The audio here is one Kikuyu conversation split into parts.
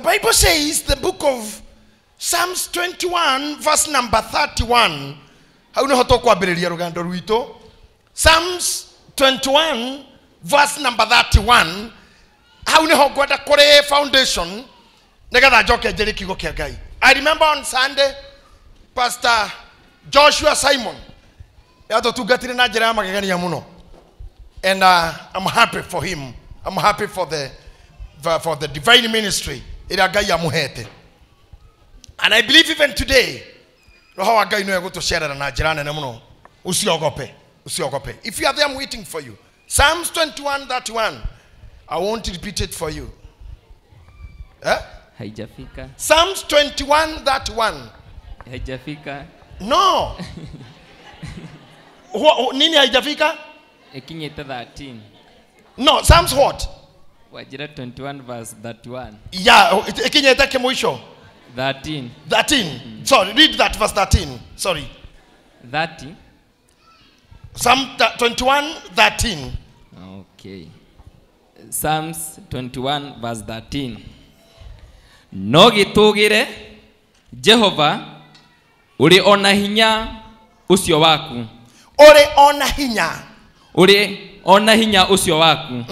Bible says, the book of Psalms 21 verse number 31. Hau niho tũkwambĩrĩria rũgendo rwitũ. Psalms 21 verse number 31. Hau niho ngwenda kũrĩ foundation nĩgetha njoke njĩre kiugo kĩa Ngai. I remember on Sunday Pastor Joshua Simon yatũtungatire na njĩra ya magegania mũno. And I'm happy for him. I'm happy for the divine ministry ĩrĩa Ngai amũhete. And I believe even today Roho wa Ngai no egũtũcerera na njĩra nene mũno. Usiogope, usiogope. If you are there, I'm waiting for you. Psalms 21:31. I won't repeat it for you. Eh? Haijafika. Psalms 21:31. Haijafika. No. Nini haijafika? Ikinyete 13. No, Psalms what? Wajira 21 verse 31. Yeah, ikinyete kimwisho. 13. 13. Sorry, read that verse 13. Sorry. 30. Psalm 21:13. Okay. Psalms 21 verse 13. No gĩtũgĩre Jehova ũrĩ ona hinya ũcio waku. Ũrĩ ona hinya. Ũrĩ ona hinya ũcio waku.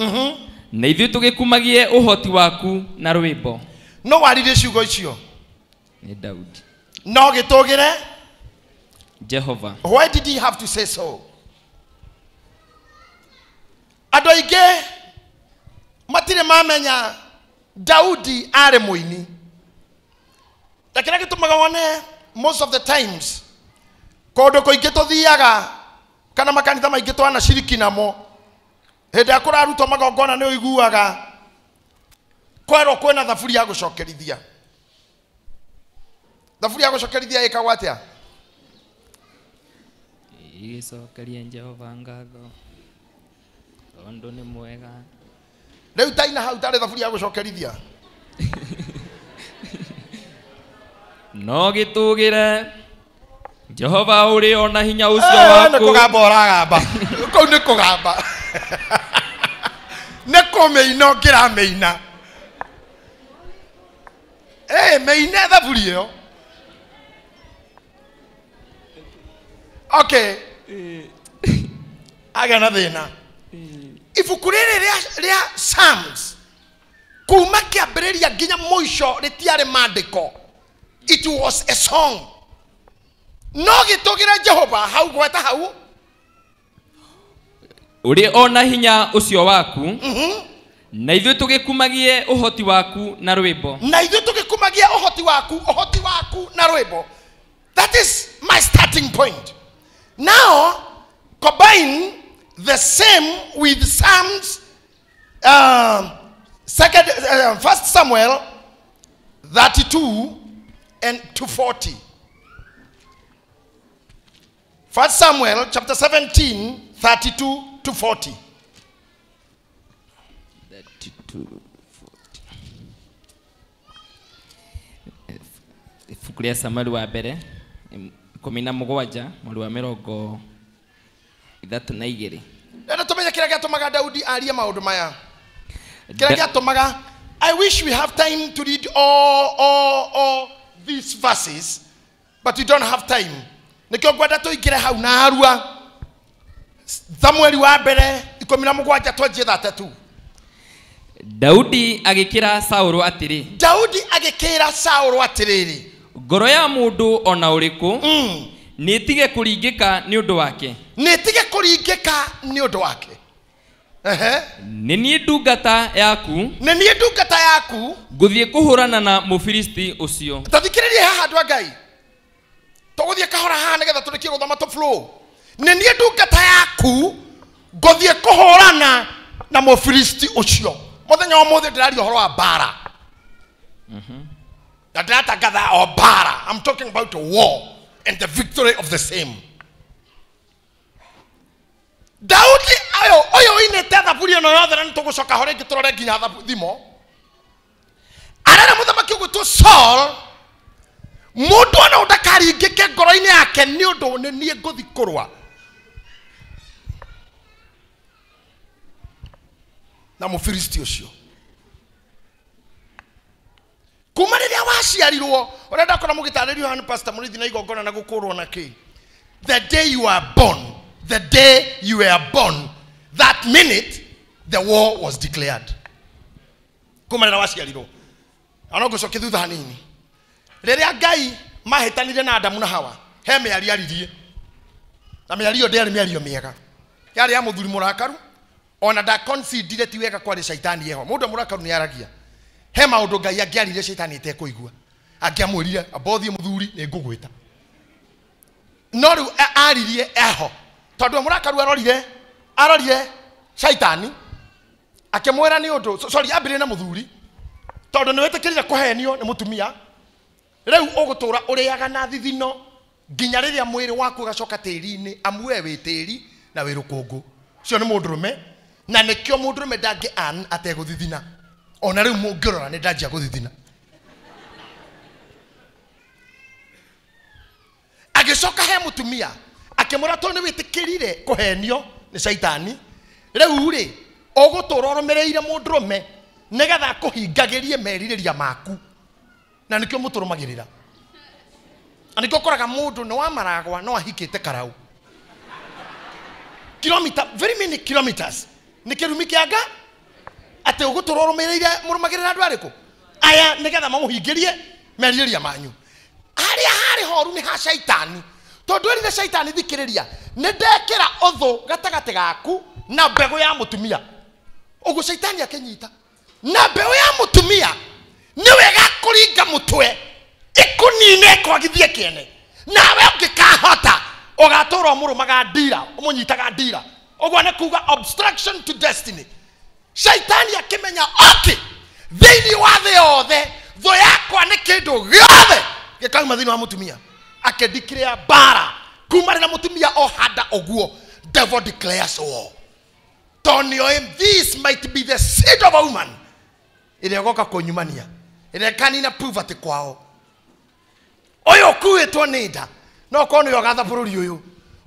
Na ithuĩ tũgĩkumagie ũhoti waku na rwĩmbo. No waririe ciugo icio. Nĩ Daudi. No gĩtũgĩre Jehova. Why did he have to say so? Andũ aingĩ matirĩ mamenya Daudi arĩ mũini. Na kĩrĩa gĩtũmaga wone most of the times kũndũ kũingĩ tũthiaga kana makanitha maingĩ twanaciriki namo hĩndĩ ĩrĩa kũrarutwo magongona nĩ ũiguaga kwerwo kwĩna thaburi ya gũcokerithia. Thaburi ya gũcokerithia ĩkagwo atĩa? Ĩgĩcokeria Jehova ngatho tondũ nĩ mwega. Rĩu taina hau tarĩ thaburi ya gũcokerithia. No gĩtũgĩre Jehova ũrĩ ona hinya ũcio waku. Nĩ kũgamba ũragamba. Kũu nĩ kũgamba. Nĩ kũmĩina ũngĩramĩina. Mĩine thaburi ĩyo. Okay. Agĩa na thĩna. Ibuku rĩrĩ rĩa Psalms kuma kĩambĩrĩria nginya mũico rĩtiarĩ maandĩko. It was a song. No gĩtũgĩre Jehova hau gweta hau. Ũrĩ ona hinya ũcio waku. Na ithuĩ tũgĩkumagie ũhoti waku na rwĩmbo. Na ithuĩ tũgĩkumagie ũhoti waku na rwĩmbo. That is my starting point. Now combine the same with Psalms, 1 Samuel 32 and 240. 1 Samuel chapter 17, 32 to 40. 32 40. Ibuku rĩa Samueli wa mbere 17 mweri wa 32. Rĩu tũmenye kĩrĩa gĩatũmaga Daudi arie maũndũ maya. Kĩrĩa gĩatũmaga. I wish we have time to read all these verses, but we don't have time. Nĩkĩo ngwenda tũingĩre hau na harua. Samueli wa mbere 17 twanjie 32. Daudi agĩkĩra Saũlũ atĩrĩ. Daudi agĩkĩra Saũlũ atĩrĩrĩ. Ngoro ya mũndũ ona ũrĩkũ nĩ ĩtige kũringĩka nĩ ũndũ wake. Nĩ ĩtige kũringĩka nĩ ũndũ wake. Nĩ niĩ ndungata yaku. Nĩ niĩ ndungata yaku. Ngũthiĩ kũhũrana na Mũfilisti ũcio. Ta thikĩrĩria haha andũ a Ngai. Tũgũthiĩ kahora haha nĩgetha tũrĩkie gũthoma tũ flow. Nĩ niĩ ndungata yaku ngũthiĩ kũhũrana na Mũfilisti ũcio. Mũthenya wa ũmũthĩ ndĩraria ũhoro wa mbara. Na ndĩratangatha o mbara. I'm talking about war and the victory of the same. Daudi ayo oyo oinĩte thaburi ĩno yothe na nĩtũgũcoka ho rĩngĩ tũrore nginya thimo. Arera mũthamaki ũgwĩtwo Saul, mũndũ ona ũndakaringĩke ngoro-inĩ yake nĩ ũndũ nĩ niĩ ngũthiĩ kũrũa na Mũfilisti ũcio. waciarirwo ũrenda kora mũgĩtarĩrio hanu pastor Mũrĩithi na igongona na gũkũrwo na kĩ. The day you are born, the day you were born, that minute the war was declared. Kuma rĩrĩa waciarirwo ona ngũcoke thutha hanini, rĩrĩa Ngai mahĩtanire na Adamu na Hawa, he mĩario aririe, na mĩario ndĩarĩ mĩario mĩega, yarĩ ya mũthuri mũrakaru, ona ndaconsiderire ti wega kwarĩ caitani eho. Mũndũ mũrakaru nĩ aragia. He maũndũ Ngai angĩaririe caitani ĩtekũigua, angĩamwĩrire amba ũthiĩ mũthuri nĩ ngũgwĩta, no rĩu aririe eho tondũ mũrakaru arorire caitani akĩmwĩra nĩ ũndũ, sorry, ambĩrĩrie na mũthuri tondũ nĩ wĩtĩkĩrire kũhenio nĩ mũtumia, rĩu ũgũtũra ũrĩaga na thithino nginya rĩrĩa mwĩrĩ waku ũgacoka tĩri-inĩ, amu we wĩ tĩri na wĩ rũkũngũ. Ũcio nĩ mũndũrũme, na nĩkĩo mũndũrũme ndangĩ an ategũthithina. Ona rĩu mũngĩrora nĩ ndanjia gũthithina. Agĩcoka he mũtumia akĩmwĩra tondũ nĩ wĩtĩkĩrire kũhenio nĩ caitani, rĩu rĩ ũgũtũra ũrũmĩrĩire mũndũrũme nĩgetha akũhingagĩrie merirĩria maku, na nĩkĩo mũtũrũmagĩrĩra. Na nĩkĩo ũkoraga mũndũ nĩ wa maragwa no ahikĩte karau kilomita, very many kilometers, nĩ kĩrumi kĩa nga atĩ ũgũtũra ũrũmĩrĩire mũrũmagĩrĩra andũ arĩkũ aya nĩgetha mamũhingĩrie merirĩria manyu. Harĩa harĩ horu nĩ ha caitani, tondũ erire caitani thikĩrĩria, nĩ ndekĩra ũthũ gatagatĩ gaku na mbegũ ya mũtumia. Ũguo caitani akĩnyita na mbegũ ya mũtumia nĩ wega kũringa mũtwe ĩkũnine ĩkwagithie kĩene, nawe ũngĩkahota ũgatũra ũmũrũmaga ndira, ũmũnyitaga ndira. Ũguo nĩ kuga obstruction to destiny. Shaitani akĩmenya okay, thĩinĩ wa thĩ yothe thũ yakwa nĩ kĩndũ gĩothe gĩkauma thĩinĩ wa mũtumia, akĩndikĩrĩa mbara kuma rĩrĩa mũtumia ohanda ũguo. Devil declares war. Tondũ this might be the seed of a woman ĩrĩa ĩgoka kũnyumania, ĩrĩa ĩkanina poverty kwao. Ũyũ ũkuĩtwo nĩ nda no korwo nĩwe ũgatha bũrũri ũyũ,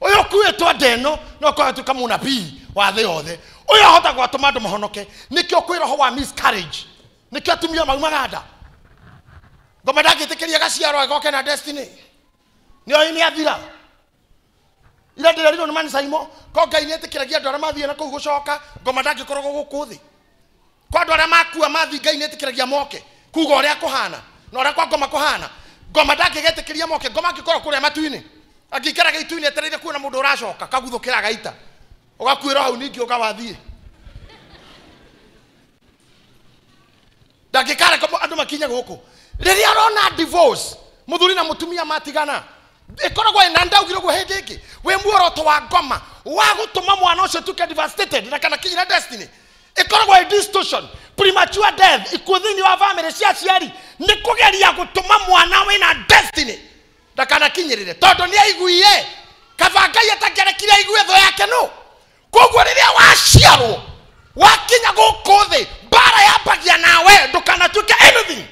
ũyũ ũkuĩtwo nda ĩno no korwo atuĩka mũnabii wa thĩ yothe, ũyũ ahota gwatũma andũ mahonoke. Nĩkĩo kwĩ roho wa miscarriage, nĩkĩo atumia maumaga nda. Ngoma ndangĩtĩkĩria gaciarwo agoke na destiny, nĩoĩ nĩ athira. Ira ndĩrerirwo nĩ manicaimo ko Ngai nĩetĩkĩragia andũ arĩa mathiĩ na kũu gũcoka, ngoma ndangĩkoragwo gũkũ thĩ. Kwa andũ arĩa makua mathiĩ Ngai nĩetĩkĩragia moke kuga ũrĩa kũhana na ũrĩa kwa ngoma kũhana. Ngoma ndangĩgetĩkĩria moke, ngoma angĩkorwo kũrĩa matu-inĩ, angĩikaraga itu-inĩ etereire kuona mũndũ ũracoka, kaguthũkĩra agaita, ũgakuĩrwo hau ningĩ ũkawathiĩ. Ndangĩkareka andũ makinye gũkũ. Rĩrĩa ũrona divorce, mũthuri na mũtumia matigana, ĩkoragwo ĩna ndaugire ũguo hĩndĩ ĩngĩ, wĩ muoroto wa ngoma wa gũtũma mwana ũcio atuĩke devastated na kana kinyĩra destiny. Ĩkoragwo ĩ distortion, premature death, ikuũ thĩinĩ wa family cia aciari, nĩ kũgeria gũtũma mwana wĩna destiny ndakanakinyĩrĩre, tondũ nĩ aiguie kaba Ngai atangĩarekire aigue thũ yake nũ. Koguo rĩrĩa waciarwo wakinya gũkũ thĩ, mbara yambagia nawe ndũkanatuĩke anything.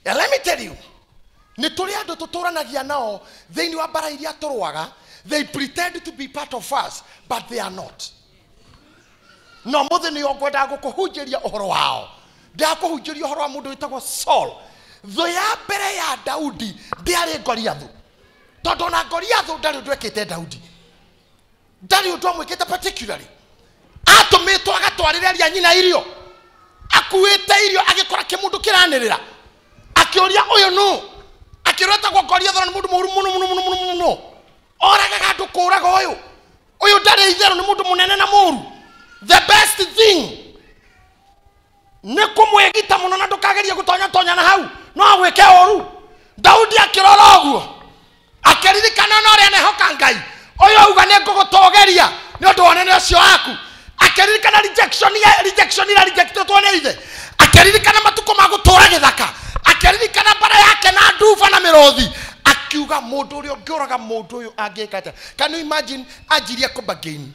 And let me tell you, nĩ tũrĩ andũ tũtũranagia nao thĩinĩ wa mbara iria tũrũaga, they pretend to be part of us but they are not. No mũthĩ nĩo ngwendaga gũkũhunjĩria ũhoro wao. Ndakũhunjĩria ũhoro wa mũndũ wĩtagwo Saul. Thũ ya mbere ya Daudi ndĩarĩ Goliathu, tondũ ona Goliathu ndarĩ ũndũ ekĩte Daudi, ndarĩ ũndũ amwĩkĩte particularly. Atũmĩtwo agatwarĩre aria nyina irio, akuĩte irio agĩkora kĩmũndũ kĩranĩrĩra, akĩũria ũyũ nũ, akĩrwo etagwo Goliathu na nĩ mũndũ mũũru mũno mũno mũno mũno mũno, oragaga andũ kũũraga ũyũ, ũyũ ndarĩ itherũ, nĩ mũndũ mũnene na mũũru. The best thing nĩ kũmwĩgita mũno na ndũkagerie gũtonya tonya na hau, no agwĩke ũru. Daudi akĩrora ũguo akĩririkana na ũrĩa anehoka Ngai, ũyũ auga nĩ ngũgũtũgĩria nĩ ũndũ wa ũnene ũcio waku. Akĩririkana rejection ya rejection ĩrĩa rejectetwo nĩ ithe, akĩririkana matukũ ma gũtũũra gĩthaka, akĩririkana mbara yake na nduba na mĩrũthi, akiuga mũndũ ũrĩa ũngĩũraga mũndũ ũyũ angĩka atĩa. Can you imagine anjirie kũbargain,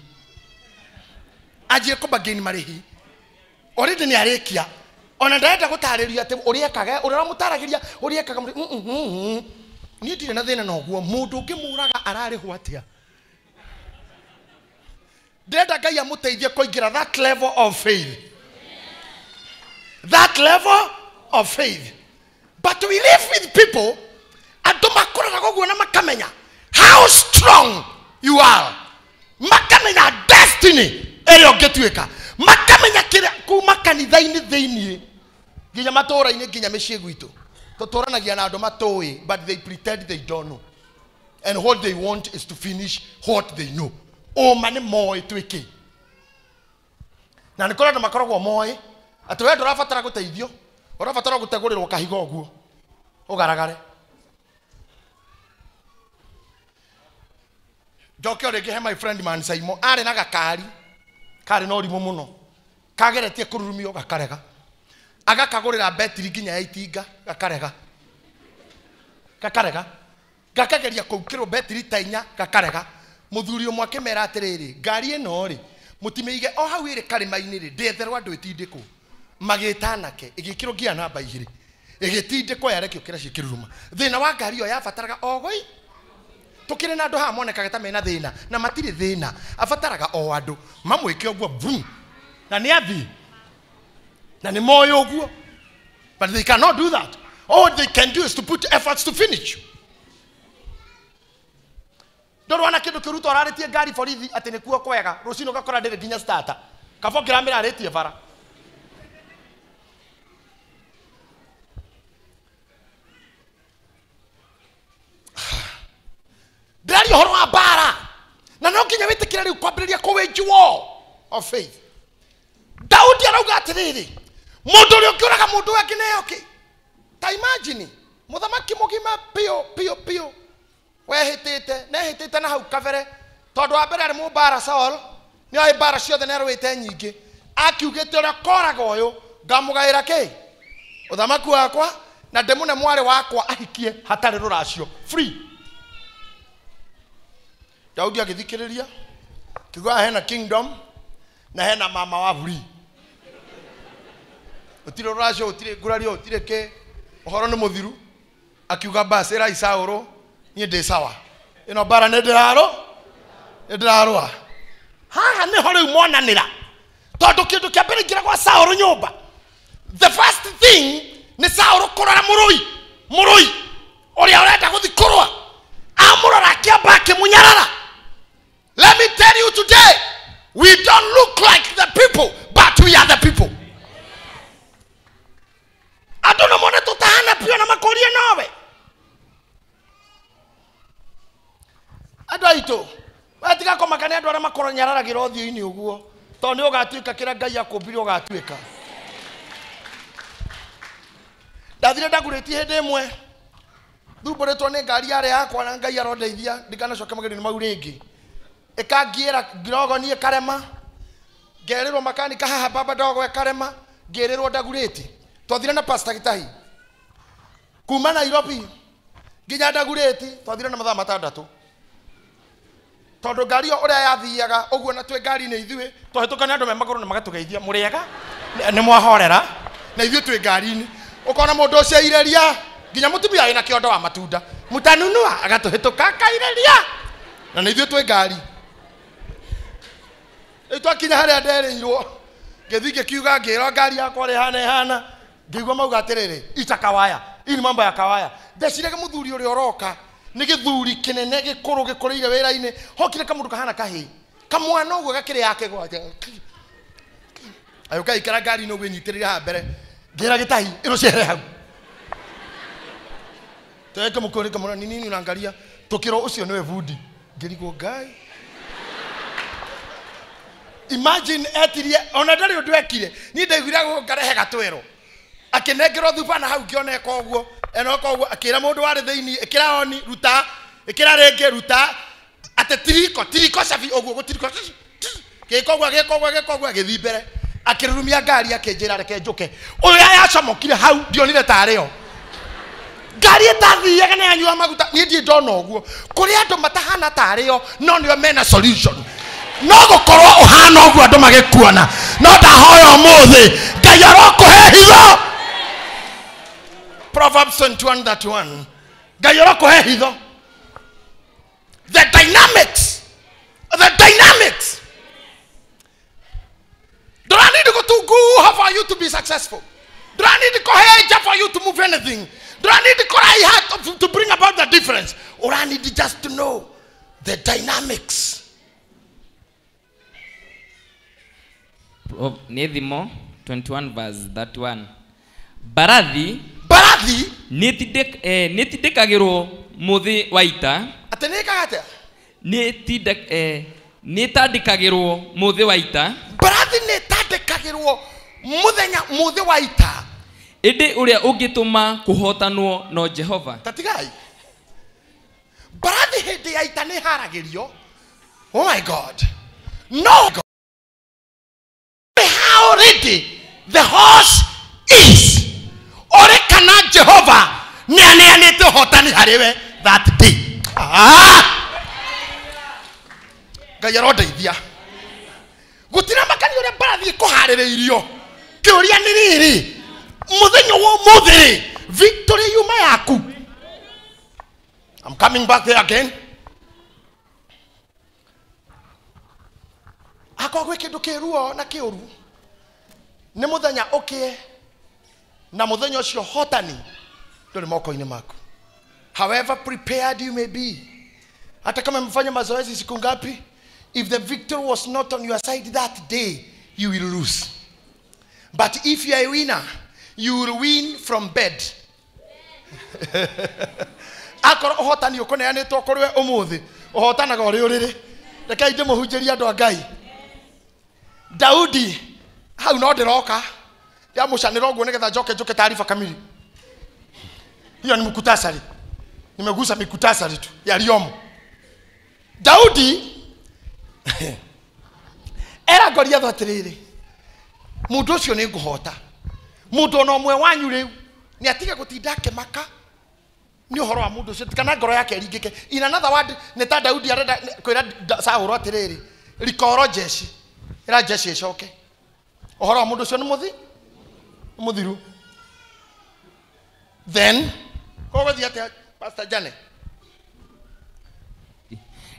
anjirie kũbargain marĩhi already nĩ arĩkia, ona ndarenda gũtarĩria atĩ ũrĩa ekaga, ũrĩa ũramũtaragĩria ũrĩa ekaga, niĩ ndirĩ na thĩna na ũguo, mũndũ ũngĩmũraga ararĩhwo atĩa? Ndĩrenda Ngai amũteithie kũingĩra that level of faith, that level of faith. But we live with people andũ makoraga ũguo na makamenya how strong you are, makamenya destiny ĩrĩa ũngĩtuĩka, makamenya kĩrĩa kuma kanitha-inĩ thĩiniĩ nginya matũũra-inĩ nginya mĩciĩ gwitũ tũtũranagia na andũ matũĩ, but they pretend they don't know, and what they want is to finish what they know. Ũma nĩ moĩ twĩkĩ, na nĩ kũrĩ andũ makoragwo moĩ atĩ we ndũrabatara gũteithio, ũrabatara gũtegũrĩrwo kahiga ũguo ũgaragare. Njoke o rĩngĩ he my friend man Saimo, arĩ na gakari karĩ na ũrimũ mũno, kageretie kũrurumio gakarega, agakagũrĩra betiri nginya ya itinga gakarega, gakarega, gakageria kũukĩrwo betiri ta inya gakarega. Mũthuri ũmwe akĩmera atĩrĩrĩ, ngari ĩno rĩ mũtimĩige o hau ĩrĩ karĩma-inĩ rĩ, ndĩetherwo andũ ĩtindĩkwo. Magĩta anake, ĩgĩkĩrwo nginya namba igĩrĩ, ĩgĩtindĩkwo yarekio kĩra ciĩkĩruruma. Thĩna wa ngari ĩyo yabataraga o gũi tũkĩrĩ na andũ haha monekaga ta mena thĩna na matirĩ thĩna, abataraga o andũ mamwĩke ũguo boom, na nĩ athiĩ na nĩ moĩ ũguo. But they cannot do that. All they can do is to put efforts to finish. Ndorwana kĩndũ kĩruto ararĩtie ngari borithi atĩ nĩkuo kwega, rũcinĩ ũgakora ndĩrĩ nginya starter, kaba ũngĩramĩra arĩtie bara. Ndĩraria ũhoro wa mbara, na no nginya wĩtĩkĩre rĩu kwambĩrĩria kũ wage war of faith. Daudi arauga atĩrĩrĩ, mũndũ ũrĩa ũngĩũraga mũndũ ũyũ angĩneo kĩ? Ta imagine mũthamaki mũgima piũ piũ piũ wehĩtĩte, nehĩtĩte na hau kabere, tondũ wa mbere arĩ mũmbara Saul, nĩoĩ mbara ciothe nĩarũĩte nyingĩ, akiugĩte ũrĩa koraga ũyũ ngamũgaĩra kĩ ũthamaki wakwa na ndĩmũne mwarĩ wakwa ahikie hatarĩ rũracio free. Daudi agĩthikĩrĩria kiuga hena kingdom na hena mama wa free, gũtirĩ rũracio, gũtirĩ ngurario, gũtirĩ kĩ, ũhoro nĩ mũthiru. Akiuga basi ĩrai Saũlũ niĩ ndĩ sawa, ĩno mbara nĩ ndĩrarũa. Haha nĩho rĩu monanĩra, tondũ kĩndũ kĩa mbere ingĩra gwa Saũlũ nyũmba, the first thing nĩ Saũlũ kũrora mũrũi, mũrũi ũrĩa ũrenda gũthiĩ kũrũa, amũrora akĩamba akĩmũnyarara. Let me tell you today, we don't look like the people, but we are the people. Andũ no mone tũtahana biũ na makũrie nowe. Andũ aitũ watiga kũmaka nĩ andũ arĩa makũnyararagĩra ũthiũ-inĩ ũguo, tondũ nĩ ũgatuĩka kĩrĩa Ngai akũmbire ũgatuĩka. Ndathire ndagurĩtie hĩndĩ ĩmwe, thumbũrĩtwo nĩ ngari yarĩ yakwa na Ngai arondeithia ndikanacoke magerio-inĩ mau rĩngĩ. Ĩkangiĩra ngirogoni ĩkarema, ngerĩrwo makanika haha baba ndogo ĩkarema, ngĩrĩrwo ndagurĩti. Twathire na Pastor Gitahi kuma Nairobi nginya ndagurĩti, twathire na mathaa matandatũ, tondũ ngari ĩyo ũrĩa yathiaga ũguo na twĩ ngari-inĩ ithuĩ twahĩtũka nĩ andũ me magũrũ na magatũgeithia mũrĩega nĩ mwahorera, na ithuĩ twĩ ngari-inĩ. Ũkona mũndũ ũcio aireria nginya mũtumia wĩna kĩondo wa matunda mũtanunua agatũhĩtũka akaireria, na nĩ ithuĩ twĩ ngari. Rĩu twakinya harĩa nderĩirwo, ngĩthiĩ ngĩkiuga ngĩrwo ngari yakwa ũrĩa ĩhana ĩhana, ngĩigua mauga atĩrĩrĩ, ita kawaya, hii ni mambo ya kawaya. Ndeciraga mũthuri ũrĩa ũroka nĩ gĩthuri kĩnene gĩkũrũ gĩkũrĩire wĩra-inĩ, hokire kamũndũ kahana kahĩĩ kamwana ũguo gakĩrĩ yake gwake, agĩũka aikara ngari-inĩ ũguo ĩnyitĩrĩire haha mbere, ngĩra Gĩtahi ĩno ciehere hau. Teke mũkũrĩ kamũra ni nini unaangalia, tũkĩrwo ũcio nĩwe bundi. Ngĩrigwo Ngai, imagine etirie ona ndarĩ ũndũ ekire, niĩ ndaiguire ngarehe gatwero, akĩnengerwo thuba na hau ngĩona eka ũguo enoka ũguo, akĩra mũndũ warĩ thĩiniĩ ĩkĩra oni ruta, ĩkĩra rĩngĩ ruta, atĩ tiriko tiriko cabi ũguo gũtiriko gĩka ũguo gĩka ũguo gĩka ũguo, agĩthiĩ mbere akĩrurumia ngari akĩnjĩra reke njũke. Ũrĩa yacomokire hau ndionire tarĩ yo ngari ĩtathiaga na yanyua maguta, niĩ ndirĩ ndona ũguo. Kũrĩ andũ matahana tarĩ yo no nĩo mena solution. No gũkorwo ũhana ũguo andũ magĩkuona, no ndahoya ũmũthĩ Ngai arokũhe hitho. Proverbs 21:31, Ngai arokũhe hitho. The dynamics, the dynamics. Ndũranidi gũtunguha for you to be successful. Ndũranindi kũheja for you to move anything. Ndũranindi kũraiha to bring about the difference. Ũranindi just to know the dynamics. Nĩ Thimo 21 verse 31. Mbarathi mbarathi nĩtindĩkagĩrwo mũthĩ wa ita. Atĩ nĩĩkaga atĩa? Nĩtandĩkagĩrwo mũthĩ wa ita. Mbarathi nĩtandĩkagĩrwo mũthenya mũthĩ wa ita. Ĩndĩ ũrĩa ũngĩtũma kũhotanwo no Jehova. Tatigai. Mbarathi hĩndĩ ya ita nĩharagĩrio. Oh my God. No God. How ready the horse is. Ore kana Jehova nĩaneanĩte ũhotani harĩ we that day. Ah! Ngai arondeithia. Gũtirĩ makani ũrĩa mbarathi ĩkũharĩrĩirio. Kĩũria nĩ rĩrĩ, mũthenya wa ũmũthĩ rĩ, victory yuma yaku. I'm coming back there again. Akorwo gwĩ kĩndũ kĩruo na kĩũru, nĩ mũthenya ũkĩe na mũthenya ũcio hotani ndũrĩ moko-inĩ maku. However prepared you may be, hata kama mmefanya mazoezi siku ngapi, if the victory was not on your side that day, you will lose. But if you are a winner, you will win from bed. Akorwo ũhotani ũkũneanĩtwo kũrĩ we ũmũthĩ, ũhotanaga ũrĩ ũrĩrĩ. Rekei ndĩmũhunjĩrie andũ a Ngai. Daudi hau no ndĩroka ndĩramũcanĩra ũguo nĩgetha njoke njũke taarifa kamili. Hiyo ni mkutasari, nimegusa mikutasari tu yaliyomo. Daudi era Goliath atĩrĩrĩ, mũndũ ũcio nĩ ngũhota. Mũndũ ona ũmwe wanyu rĩu nĩ atige gũtinda akĩmaka nĩ ũhoro wa mũndũ ũcio, kana ngoro yake ĩringĩke. In another word, nĩ ta Daudi arenda kwĩra Saũlũ atĩrĩrĩ, rikoro jeshi, ĩra jeshi ĩcoke. Ũhoro wa mũndũ ũcio nĩ mũthiru. Then kũgũthiĩ atĩa, Pastor Jane?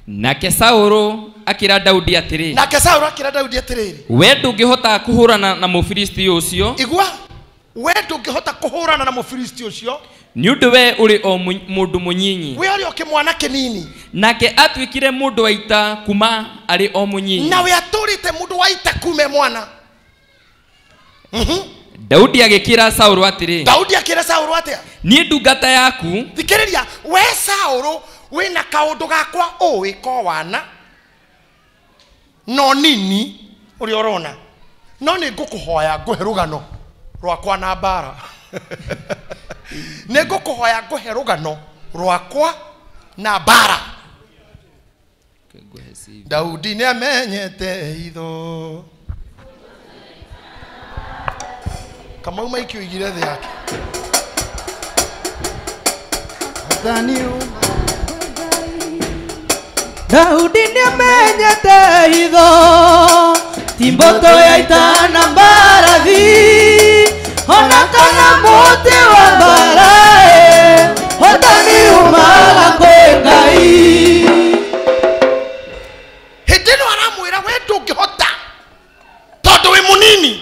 Nake Saũlũ akĩra Daudi atĩrĩ. Nake Saũlũ akĩra Daudi atĩrĩrĩ, we ndũngĩhota kũhũrana na Mũfilisti ũcio. Igua, we ndũngĩhota kũhũrana na Mũfilisti ũcio nĩ ũndũ we ũrĩ o mũndũ mũnyinyi. We ũrĩ o kĩmwana kĩnini. Nake atuĩkire mũndũ wa ita kuma arĩ o mũnyinyi. Nawe atũrĩte mũndũ wa ita kuma e mwana. Daudi agĩkĩra Saũlũ atĩrĩ. Daudi akĩra Saũlũ atĩa? Niĩ ndungata yaku. Thikĩrĩria, we Saũlũ wĩna kaũndũ gakwa ũĩ ko wana no nini ũrĩa ũrona, no nĩ ngũkũhoya ngũhe rũgano rwakwa na mbara. Nĩ ngũkũhoya ngũhe rũgano rwakwa na mbara. Daudi nĩ amenyete hitho. Kamau maiki ũigire thĩ yake. Daudi nĩamenyete hitho, ti mbũtũ ya ita na mbarathi, ona kana mũtĩ wa mbara, hotani umaga kwĩ Ngai. Hĩndĩ ĩno aramwĩra we ndũngĩhota tondũ wĩ mũnini.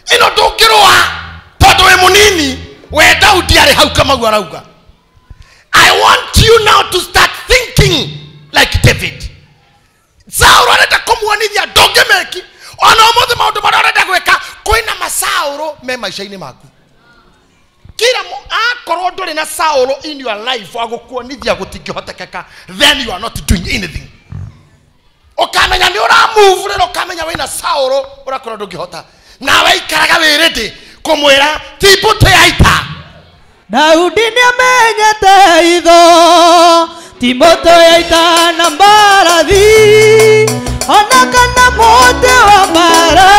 Ĩno ndũngĩrũa tondũ wĩ mũnini. We Daudi arĩ hau Kamau arauga, I want you now to start thinking like David. Saũlũ arenda kũmuonithia ndũngĩmeki. Ona ũmũthĩ maũndũ marĩa ũrenda gwĩka, kwĩna masaũlũ me maica-inĩ maku. Kila akorwo ndũrĩ na Saũlũ in your life wa gũkuonithia gũtingĩhotekeka, then you are not doing anything. Ũkamenya nĩ ũramove rĩrĩa ũkamenya wĩna Saũlũ ũrakorwo ndũngĩhota. Nawe ikaraga wĩ ready kũmwĩra ti mbũtũ ya ita. Daudi nĩamenyete hitho, ti mbũtũ ya ita na mbarathi, ona kana mũtĩ wa mbara,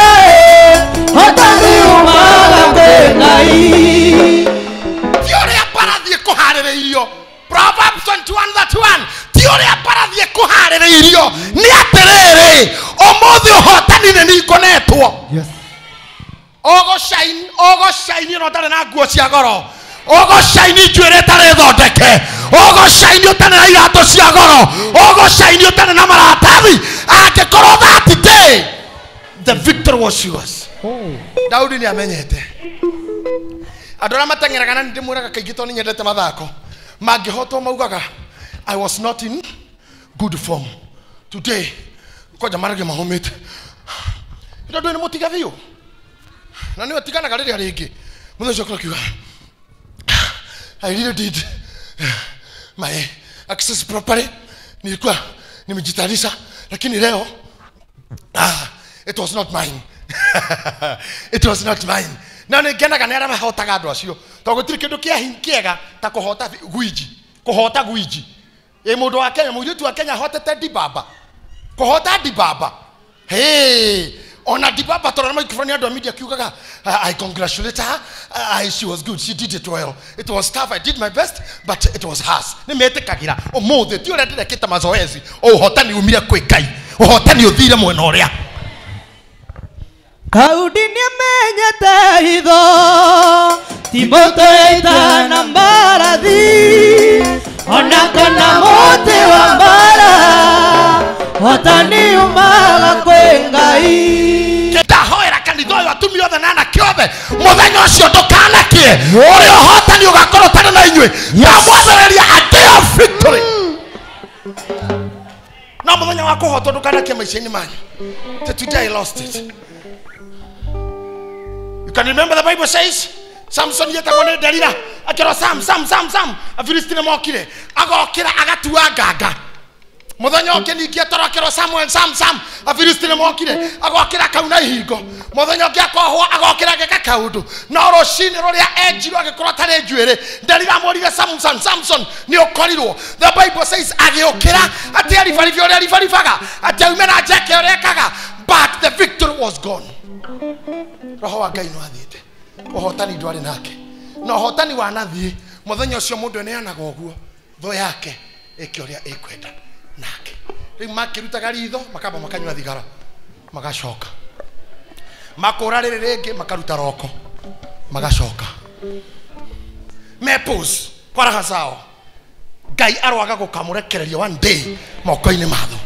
hotani umaga kwĩ Ngai. Ti ũrĩa mbarathi ĩkũharĩrĩirio. Proverbs 21:31. Ti ũrĩa mbarathi ĩkũharĩrĩirio nĩ atĩrĩrĩ, ũmũthĩ ũhotani nĩ nĩngonetwo. Yes. Ũgũcaini ona ũtarĩ na nguo cia goro. Ũgũcaini njuĩrĩ ĩtarĩ thondeke. Ũgũcaini ũtarĩ na iratũ cia goro. Ũgũcaini ũtarĩ na maratathi. Angĩkorwo that day the victory was yours. Oh. Daudi nĩ amenyete andũ arĩa mateng'eraga na nĩndĩmwĩraga kaingĩ tondũ nĩnyendete mathako mangĩhotwo maugaga I was not in good form today kwanja maragia mahũmĩte tondũ nĩ mũtiga biũ na nĩwe tiganaga rĩrĩa rĩngĩ mũthenya ũcio ũkorwo akiuga I really did my access properly, nilikuwa nimejitayarisha, lakini leo it was not mine. It was not mine. Na nĩngenaga nĩ arĩa mahotaga andũ acio tondũ gũtirĩ kĩndũ kĩega ta kũhota gwiji, kũhota gwiji. Ĩ mũndũ wa Kenya, mũirĩtu wa Kenya ahotete Dibaba, kũhota Dibaba. Hey, ona Dibaba tondũ na microphone andũ a media kiugaga I congratulate her, she was good, she did it well, it was tough, I did my best, but it was hers. Nĩ metĩkagĩra ũmũthĩ ti ũrĩa ndĩrekĩte mazoezi, ũhotani umire kwĩ Ngai, ũhotani ũthire mwena ũrĩa. Daudi nĩamenyete hitho ti mũtĩ ya ita na mbarathi ona kana mũtĩ wa mbara ũhotani umaga kwĩ Ngai. Ndahoera kanitha ũyũ atumia othe na anake othe mũthenya ũcio ndũkanakie ũrĩa ũhotani ũgakorwo ũtarĩ na inyuĩ ndamwathĩrĩria a day of victory. No mũthenya wa kũhotwo ndũkanakie maica-inĩ manyu. Today I lost it. You can remember the Bible says Samson yetagwo nĩ Delila akĩrwo Sam Sam Sam Sam Afilisti nĩmokire agokĩra agatua nganga mũthenya ũngĩ ningĩ atorokĩrwo Samuel Sam Sam Afilisti nĩmokire agokĩra kauna ihingo mũthenya ũngĩ akohwo agokĩra ageka kaũndũ no rũcinĩ rũrĩa enjirwo agĩkorwo atarĩ njuĩrĩ Delila amwĩrire Samson Samson nĩ ũkorirwo. The Bible says agĩũkĩra atĩ aribaribia ũrĩa aribaribaga atĩ aume na njeke ũrĩa ekaga, but the victory was gone. Roho wa Ngai no athiĩte ũhotani ndwarĩ nake na ũhotani wanathiĩ mũthenya ũcio mũndũ eneanaga ũguo thũ yake ĩke ũrĩa ĩkwenda nake. Rĩu makĩrutaga ritho makamba makanyua thigara magacoka makũra rĩrĩ rĩngĩ makaruta roko magacoka mepos kwa raha zao. Ngai aroaga gũkamũrekereria one day moko-inĩ ma thũ.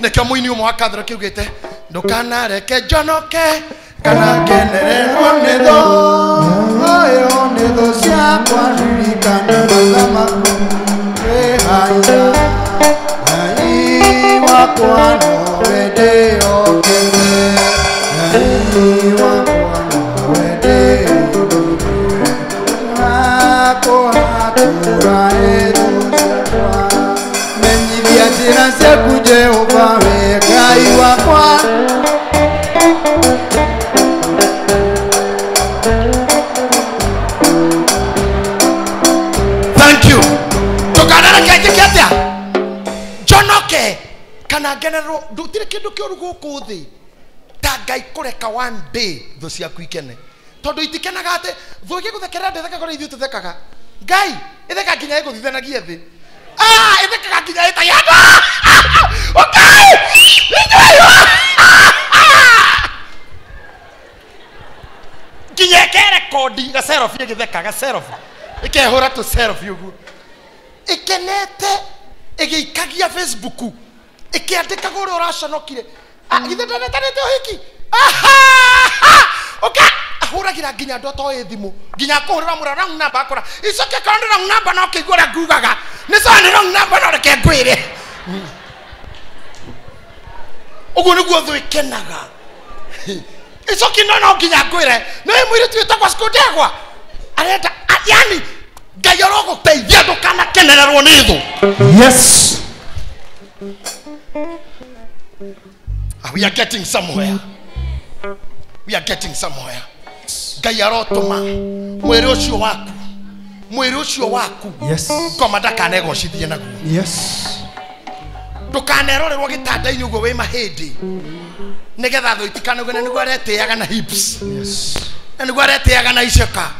Nĩkĩo mũini ũmwe wa Kathero kĩugĩte ndũkanareke njonoke kana ngenererwo nĩ thũ Oyo nĩ thũ ciakwa ririkana matha maku wĩhaia Ngai wakwa nowe ndĩhokete Ngai wakwa nowe ndĩhokete Akũhatũra ĩ thũ ciakwa Menyithia njĩra ciaku Jehova wĩ Ngai wakwa. Thank you. Ndũkanareke njĩke atĩa njonoke kana ngenererwo ndutire kĩndũ kĩũru gũkũ thĩ ta Ngai kũreka one day thũ ciaku ikene tondũ itikenaga atĩ thũ ĩgĩgũthekerera ndĩthekaga ũrĩa ithuĩ tũthekaga. Ngai ĩthekaga nginya ĩgũthithanagie thĩ, ĩthekaga nginya ĩtagia andũ ũkai inyuĩ nginya ĩkerekondi gacerobi ĩgĩtheka gacerobi ĩkehũra tũcerobi ũguo ĩkenete ĩgĩikagia Facebook ĩkĩandĩkaga ũrĩa ũraconokire githĩ ndanetanĩte ũhiki ũka ahũragĩra nginya andũ atoĩ thimũ nginya akũhũrĩra mũra wrong number akora icoke korwo nĩ wrong number no kĩigua ũrĩa ngugaga nĩ sawa nĩ wrong number no reke ngwĩre. Ũguo nĩguo thũ ĩkenaga icoki no nginya ngwĩre nĩ mũirĩtu wĩtagwo Sikundegwa arenda yani Ngai arogũteithia ndũkanakenererwo nĩ thũ. Yes. We are getting somewhere. We are getting somewhere. Ngai arotũma mwĩrĩ ũcio waku, mwĩrĩ ũcio waku. Yes. Ngoma ndakanegocithie naguo. Yes. Ndũkanerorerwo gĩtanda-inĩ ũguo wĩ mahĩndĩ nĩgetha thũ itikanauge na nĩguo aretĩaga na hips. Yes. Na nĩguo aretĩaga na iceka.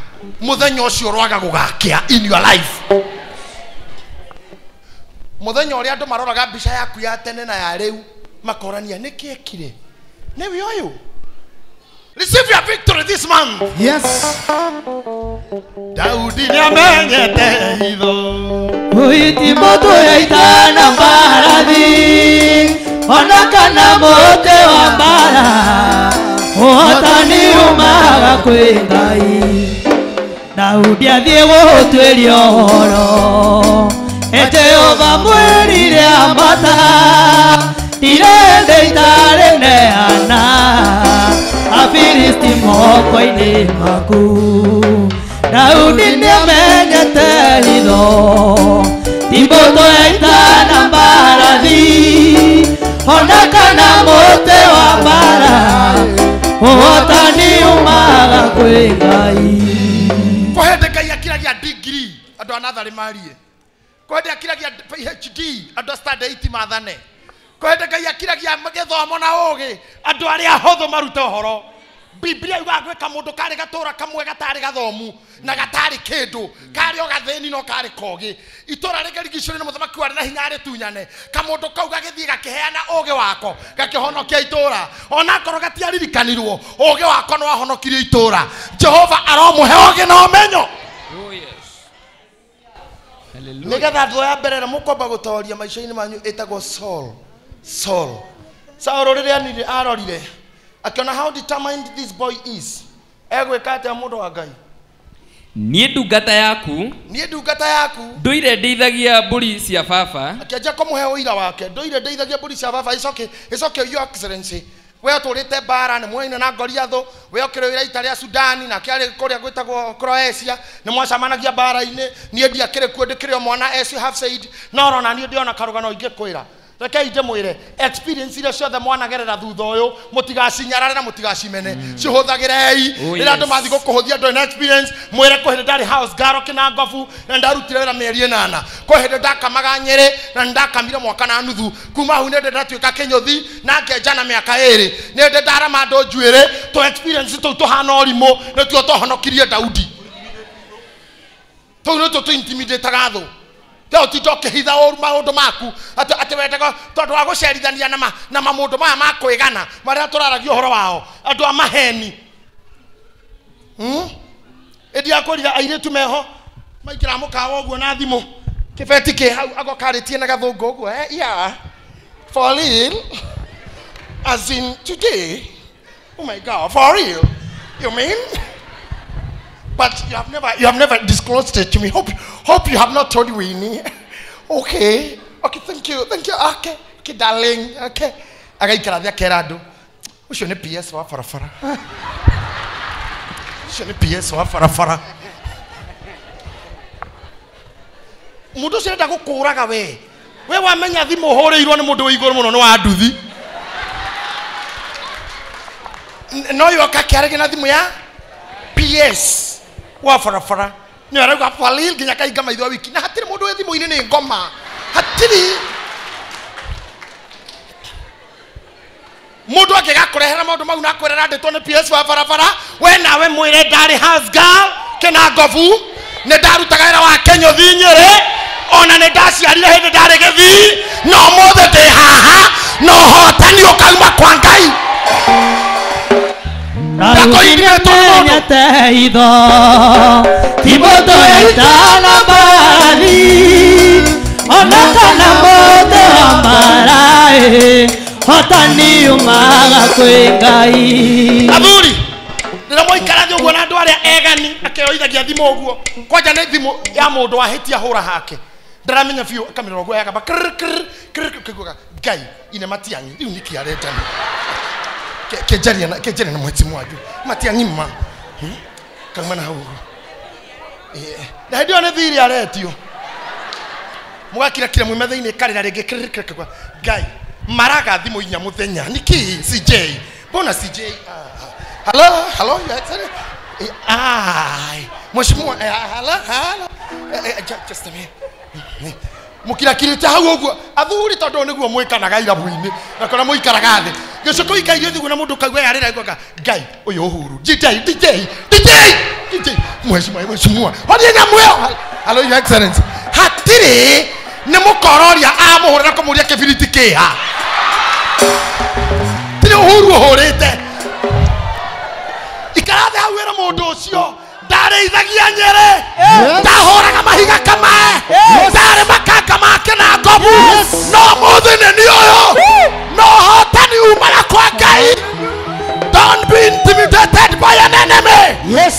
Mũthenya ũcio ũroaga gũgakĩa in your life. Mũthenya ũrĩa andũ maroraga mbica yaku ya tene na ya rĩu makorania nĩkĩ ekire nĩwe ũyũ. Receive your victory this month. Yes. Daudi nĩamenyete hitho Ti mũtĩ ya ita na mbarathi ona kana mũtĩ wa mbara Ũhotani umaga kwĩ Ngai. Daudi athiĩ gũtuĩria ũhoro, Jehova mwĩrire ambata, ndirende itarĩ neana Afilisti moko-inĩ maku. Daudi nĩamenyete hitho, ti mbũtũ ya ita na mbarathi, ona kana mũtĩ wa mbara, ũhotani umaga kwĩ Ngai. Kwahende Ngai akiragia degree andũ a natharĩ marie, kwahende akiragia PhD andũ a standard 8 mathane, kwahende Ngai akiragia gĩthomo na ũgĩ andũ arĩa ahũthũ marute ũhoro. Biblia yugaga gwĩ kamũndũ karĩ gatũra kamwe gatarĩ gathomu na gatarĩ kĩndũ, karĩ o gathĩni no karĩ kogĩ, itũra rĩkĩrigicũrio nĩ mũthamaki warĩ na hinya arĩtunyane, kamũndũ kau gagĩthiĩ gakĩheana ũgĩ wako gakĩhonokia itũra, onakorwo gatiaririkanirwo ũgĩ wako nĩ wahonokirie itũra. Jehova aromũhe ũgĩ na ũmenyo. Oh yes. Hallelujah. Nĩgetha thũ ya mbere ĩrĩa mũkwamba gũtoria maica-inĩ manyu ĩtagwo Saul. Saul. Saul rĩrĩa arorire akiona how determined this boy is, egwĩka atĩa mũndũ wa Ngai? Niĩ ndungata yaku, niĩ ndungata yaku ndũire ndeithagia mbũri cia baba. Akĩanjia kũmũhe ũira wake, ndũire ndeithagia mbũri cia baba. It's okay, your excellency, we ũtũrĩte mbara nĩ mwaina na Goliathũ, we ũkĩrũĩra ita rĩa Sudani na kĩarĩ kũrĩa gwĩtagwo Croatia, nĩ mwacemanagia mbara-inĩ, niĩ ndiakĩrĩ kuo ndĩkĩrĩ o mwana as you have said, no ũrona niĩ ndĩona karũgano ingĩkwĩra. Rekei ndĩmwĩre experience iria ciothe mwanagerera thutha ũyũ mũtigacinyarare na mũtigacimene, cihũthagĩrei. Rĩrĩa andũ mathiĩ gũkũhũthia ndũrĩ na experience, mwĩre kwĩ hĩndĩ ndarĩ house girl Kĩnangobu na ndarutire wĩra mĩeri 8, kwĩ hĩndĩ ndakamaga Nyĩrĩ na nĩndakamire mwaka na nuthu, kuma hau nĩ ndatuĩka kĩnyũthi na ngenjana mĩaka 2, nĩ ndĩ ndarama andũ njuĩrĩ. Tũ experience tũu tũhana ũrimũ nĩtuo twahonokirie Daudi. Tũu nĩtuo tũ-intimidate-aga thũ. Teo ti ndokĩhitha ũru maũndũ maku atĩ wendaga tondũ wa gũcerithania na mamũndũ maya ma kwĩgana marĩa tũraragia ũhoro wao, andũ a maheni. Ĩndĩ akwĩrire airĩtu meho maingĩra mũkawa ũguo na thimũ kĩbeti kĩ hau agokarĩtie na gathũngũ ũguo, yeah, for real, as in today, oh my God, for real, you mean? But you have never disclosed it to me. Hope you have not told Winnie. Okay. Okay, thank you. Thank you. Okay. Okay, darling. Okay. Agaikara thĩ akera andũ, ũcio nĩ PS wa barabara. Ũcio nĩ PS wa barabara. Mũndũ ũcio arenda gũkũraga we. We wamenya thimũ ũhũrĩirwo nĩ mũndũ wĩ igũrũ mũno nĩ wa nduthi. No yoka kĩarĩge na thimũ ya PS wa barabara. Nĩ arauga falil nginya kainga maitho wiki na hatirĩ mũndũ wĩ thimũ-inĩ nĩ ngoma. Hatirĩ mũndũ angĩgakũrehera maũndũ mau na akwĩre ndĩtwo nĩ PS wa barabara, we nawe mwĩre ndarĩ house girl Kĩnangobu, nĩ ndarutaga wĩra wa kĩnyũthi Nyĩrĩ, ona nĩ ndaciarire hĩndĩ ndarĩ gĩthii, no ũmũthĩ ndĩ haha na ũhotani ũkauma kwa Ngai. Daudi nĩamenyete hitho, ti mbũtũ ya ita na mbarathi, ona kana mũtĩ wa mbara, ũhotani umaga kwĩ Ngai. Athuri, rĩrĩa mwaikara thĩ ũguo na andũ arĩa egani akĩoithagia thimũ ũguo, kwanja nĩ thimũ ya mũndũ wahĩtia hũra hake, ndaramenya biũ akamĩrora ũguo yakamba kĩrĩ kĩrĩ kĩrĩ kĩguaga Ngai ine Matiang'i rĩu nĩkĩ arendani kenjaria na mwetsi mwanyu Matiang'i ma kauma na hau ũguo na hĩndĩ ĩyo nĩ thirĩ aretio mũgakirakira mwĩ metha-inĩ karĩra rĩngĩ kĩrĩ kĩrĩ Ngai maraga thimũ inya mũthenya nĩkĩ CJ mbona CJ hello hello your excellency mheshimiwa hello hello just a minute mũkirakirĩte hau ũguo athuri tondũ nĩguo mwĩkanaga irabu-inĩ na kũrĩa mũikaraga thĩ gĩcũkũ ikairio thĩ na mũndũ kaigua yarĩra aiguaga Ngai ũyũ Uhuru DJ DJ DJ DJ mheshimiwa mheshimiwa horia nyamũ ĩyo hello your excellency hatirĩ nĩ mũkororia amũhũrĩra kũmũria kĩbiriti kĩha tirĩ Uhuru ũhũrĩte ikara thĩ hau wĩra mũndũ ũcio ndarĩithagia Nyĩrĩ, ndahũraga mahiga kamae, ndarĩ makanga ma Kĩnangobu, no mũthĩ nĩ niĩ ũyũ, no ũhotani umaga kwa Ngai. Don't be Yes.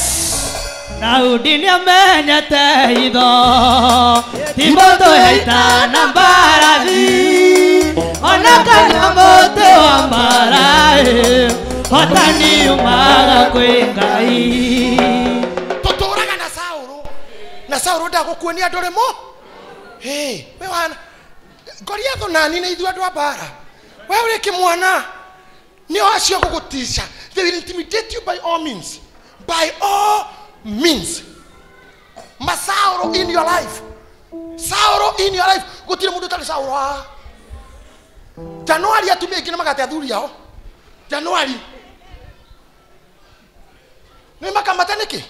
Daudi nĩamenyete hitho ti mbũtũ ya ita na mbarathi ona kana mũtĩ wa mbara hotani umaga kwĩ Ngai. Tũtũraga na Saũlũ na Saũlũ ndagũkuonia andũ rĩmo. Hey, we wana Goliath nani na ithuĩ andũ a mbara. We ũrĩ kĩmwana nĩo acio gũgũtica. They will intimidate you by all means. By all means. Masauro in your life. Sauro in your life. Gũtirĩ mũndũ ũtarĩ Sauro haha. Januari atumia aingĩ nĩmagate athuri ao. Januari. Nĩ makamate nĩkĩ?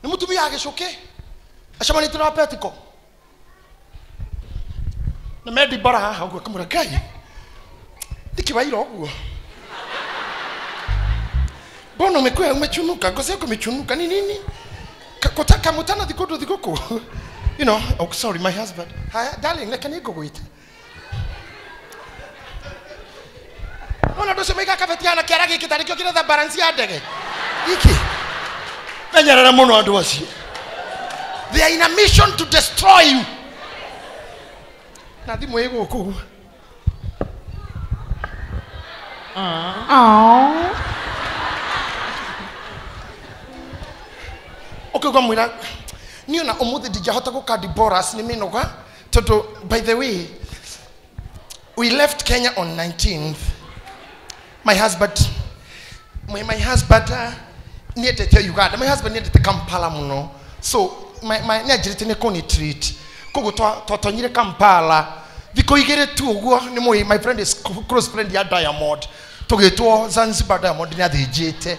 Nĩ mũtumia agĩcũke acemanĩtie na Petiko na mendi mbara haha ũguo akamwĩra Ngai nĩkĩ waira ũguo? Mbona umekuwa umechunuka, ngozi yako imechunuka ni nini? Kutaka mutana thikudu thikuku. You know, oh sorry my husband. Hi darling, reke nĩngũgwĩta. Ona andũ acio maigaga kabeti hana kĩara gĩkĩ tarĩ kĩo kĩretha balance ya ndege. Gĩkĩ. Menyerera mũno andũ acio. They are in a mission to destroy you. Na thimũ ĩ gũkũ. Ũkĩigua mwĩra niĩ ona ũmũthĩ ndingĩahota gũka Deborah's nĩ mĩnoga tondũ by the way we left Kenya on 19th. My husband nĩendete Uganda. My husband nĩendete Kampala mũno. So my nĩanjĩrĩte nĩ kũni treat. Koguo twatonyire Kampala thikũ igĩrĩ tu ũguo nĩ mũĩ my friend is close friend ya Diamond. Tũgĩtwo Zanzibar Diamond nĩathĩnjĩte.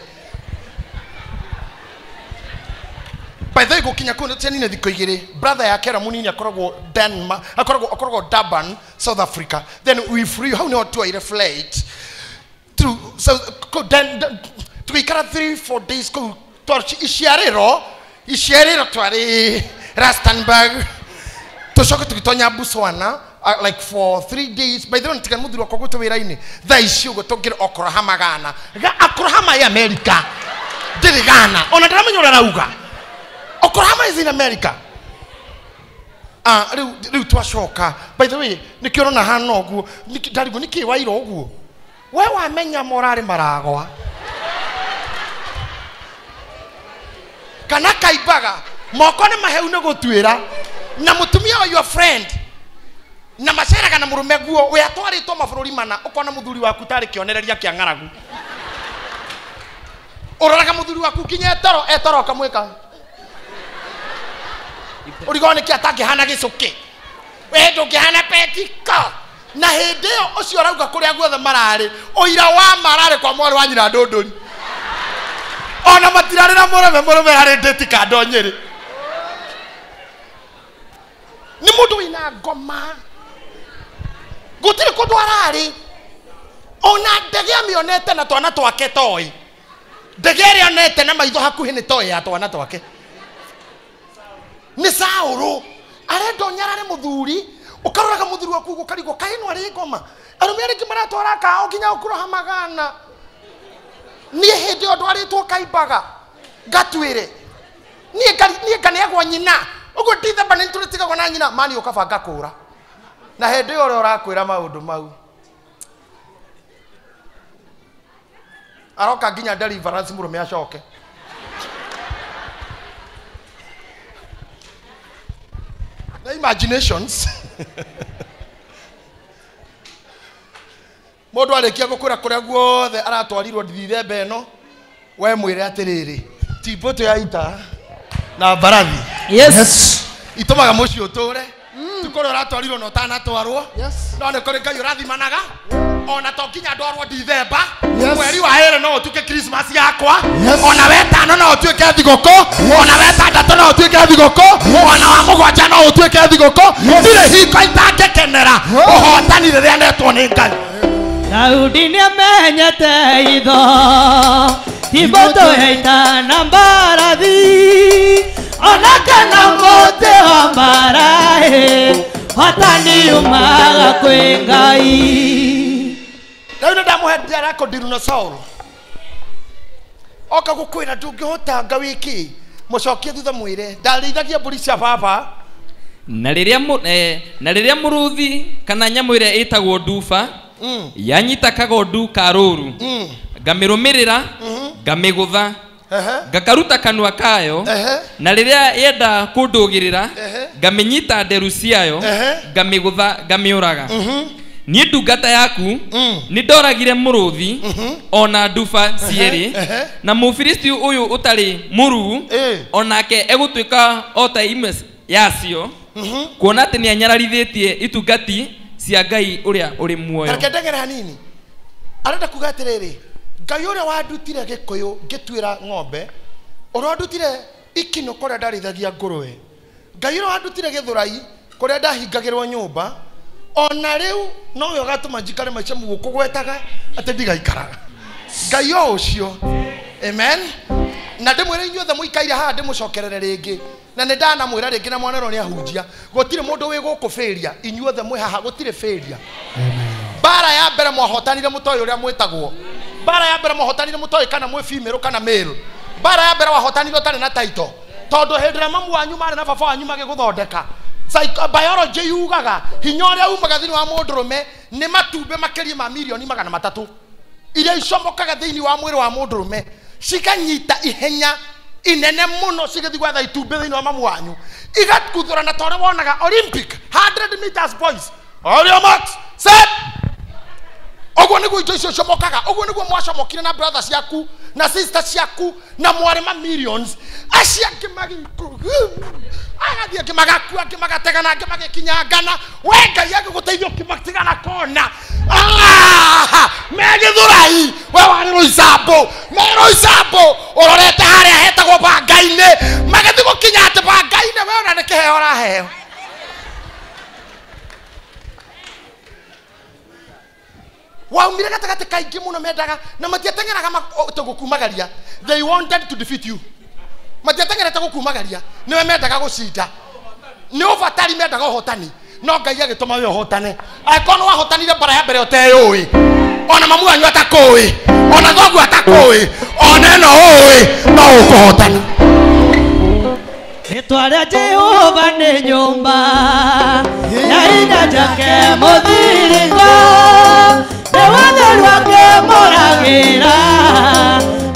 By the way gũkinya kũu nĩtũcianine thikũ igĩrĩ. Brother yake ũrĩa mũnini akoragwo Denmark, akoragwo Durban, South Africa. Then we flew hau nĩho tuoire flight through so tũgĩikara 3-4 days kũu iciarĩro twarĩ Rustenburg tũcoke tũgĩtonya Botswana like for 3 days. By the way nĩtigana mũthuri wakwa gwĩtwo wĩra-inĩ thaa ici ũguo tũngĩrĩ Oklahoma Ghana. Oklahoma ĩ America ndĩrĩ Ghana ona ndiramenya ũrĩa arauga. Oklahoma is in America. Rĩu twacoka. By the way nĩkĩo ũrona hana ũguo ndarigwo nĩkĩ waira ũguo we wamenya morarĩ maragwa kana kaimbaga moko nĩ maheu nĩ gũtuĩra na mũtumia wa your friend na maceraga na mũrũme guo we atwarĩtwo mabũrũri mana ũkona mũthuri waku tarĩ kĩonereria kĩa ng'aragu. Ũroraga mũthuri waku nginya etoro ũkamwĩka ũrigwo nĩkĩ atangĩhana gĩcũkĩ we ndũngĩhana Petiko. Na hĩndĩ ĩyo ũcio ũrauga kũrĩa guothe mararĩ ũira wa mararĩ kwa mwarĩ wa nyina Ndũndũri ona matirarĩ na mũrũme arĩ ndĩti kando Nyĩrĩ. Nĩ mũndũ wĩna ngoma gũtirĩ kũndũ ararĩ ona ndege amĩonete na twana twake toĩ ndege ĩrĩa onete na maitho hakuhĩ nĩ toĩ ya twana twake. Nĩ Saũlũ arenda ũnyarare mũthuri ũkaroraga mũthuri waku ũkarigwo kaĩ no arĩ ngoma arũme arĩa angĩ maratwara kao nginya ũkuroha magana. Niĩ hĩndĩ ĩyo ndwarĩtwo kaimbaga ngatuĩre niĩ nganeagwo nyina ũguo Dithemba nĩ tũrĩtigagwo na nyina mani ũkabanga kũra na hĩndĩ ĩyo ũrĩa ũrakwĩra maũndũ mau aroka nginya deliverance mũrũme acoke. The imaginations. Mũndũ arĩkia gũkwĩra kũrĩa guothe aratwarirwo ndithemba ĩno we mwĩre atĩrĩrĩ ti mbũtũ ya ita na mbarathi. Yes. Itũmaga mũciĩ ũtũre ti kũrĩa ũratwarirwo na ũtanatwarwo. No nĩ kũrĩ Ngai ũrathimanaga ona to nginya ndwarwo Dithemba mweri wa ĩrĩ no ũtuĩke Christmas yakwa ona wetano no ũtuĩke thigũkũ ona wetandatũ no ũtuĩke thigũkũ ona wa mũgwanja no ũtuĩke thigũkũ. Ndirĩ hingo itangĩkenera ũhotani rĩrĩa netwo nĩ Ngai. Daudi nĩamenyete hitho ti mbũtũ ya ita na mbarathi ona kana mũtĩ wa mbara hotani umaga kwĩ Ngai. Rĩu nĩndamũhe ndiarakũndiru na Saul. Oka gũkwĩra ndũngĩhota nga wĩkĩ. Mũcokie thutha mwĩre ndarĩithagia mbũri cia baba. Na rĩrĩa mũrũthi kana nyamũ ĩrĩa ĩtagwo nduba yanyita kagondu ka rũru ngamĩrũmĩrĩra ngamĩgũtha ngakaruta kanua kayo na rĩrĩa yenda kũndũgĩrĩra ngamĩnyita nderu ciayo ngamĩgũtha ngamĩũraga. Niĩ ndungata yaku nĩndoragire mũrũthi ona nduba cierĩ na Mũfilisti ũyũ ũtarĩ mũruu onake egũtuĩka o ta imwe yacio kuona atĩ nĩanyararithĩtie itungati cia Ngai ũrĩa ũrĩ muoyo. Reke ndengere hanini. Arenda kuga atĩrĩrĩ, Ngai ũrĩa wandutire Gĩkũyũ ngĩtuĩra ng'ombe, ũrĩa wandutire Ikinũ kũrĩa ndarĩithagia ngũrũwe, Ngai ũrĩa wandutire Gĩthũrai kũrĩa ndahingagĩrwo nyũmba, ona rĩu nowe ũgatũma njikare maica mũgũkũgwetaga atĩ ndigaikaraga. Ngai o ũcio. Amen. Na ndĩmwĩre inyuothe mũikaire haha ndĩmũcokerere rĩngĩ. Na nĩ ndanamwĩra rĩngĩ na mwanerwo nĩ ahunjia, gũtirĩ mũndũ wĩ gũkũ failure, inyuothe mwĩ haha gũtirĩ failure. Mbara ya mbere mwahotanire mũtoĩ ũrĩa mwĩtagwo. Mbara ya mbere mwahotanire mũtoĩ kana mwĩ female kana male. Mbara ya mbere wahotanire ũtarĩ na title. Tondũ hĩndĩ ĩrĩa mamu wanyu marĩ na baba wanyu magĩgũthondeka, biology yugaga hinya ũrĩa umaga thĩinĩ wa mũndũrũme nĩ matumbĩ makĩria ma mirioni 300 iria icomokaga thĩinĩ wa mwĩrĩ wa mũndũrũme cikanyita ihenya inene mũno cigĩthiĩ gwetha itumbĩ thĩinĩ wa mamu wanyu igakuthũrana ta ũrĩa wonaga Olympic 100 meters boys on your marks set. Ũguo nĩguo indo icio icomokaga. Ũguo nĩguo mwacomokire na brother ciaku na sister ciaku na mwarĩ ma millions acio angĩ agathiĩ angĩ magakua angĩ magategana angĩ magĩkinyangana. We Ngai agĩgũteithia ũkĩmatigana kona. Me Gĩthũrai we warĩ Rũicambũ, me Rũicambũ ũrorete harĩa hetagwo bangainĩ, magĩthiĩ gũkinya atĩ bangainĩ we ona nĩ kĩheo ũraheo. Waumire gatagatĩ kaingĩ mũno mendaga na matiateng'eraga gũkumagaria. They wanted to defeat you. Matiateng'erete gũkumagaria, nĩwe mendaga gũcinda. Nĩ ũbatari mendaga ũhotani, no Ngai agĩtũma we ũhotane. Angĩkorwo nĩ wahotanire mbara ya mbere ũteyũĩ, ona mamu wanyu atakũĩ, ona thoguo atakũĩ, ona ĩno ũĩ, no ũkũhotana. Rĩtwa rĩa Jehova nĩ nyũmba ya hinya njake mũthiringo, nĩ watheru akĩmũragĩra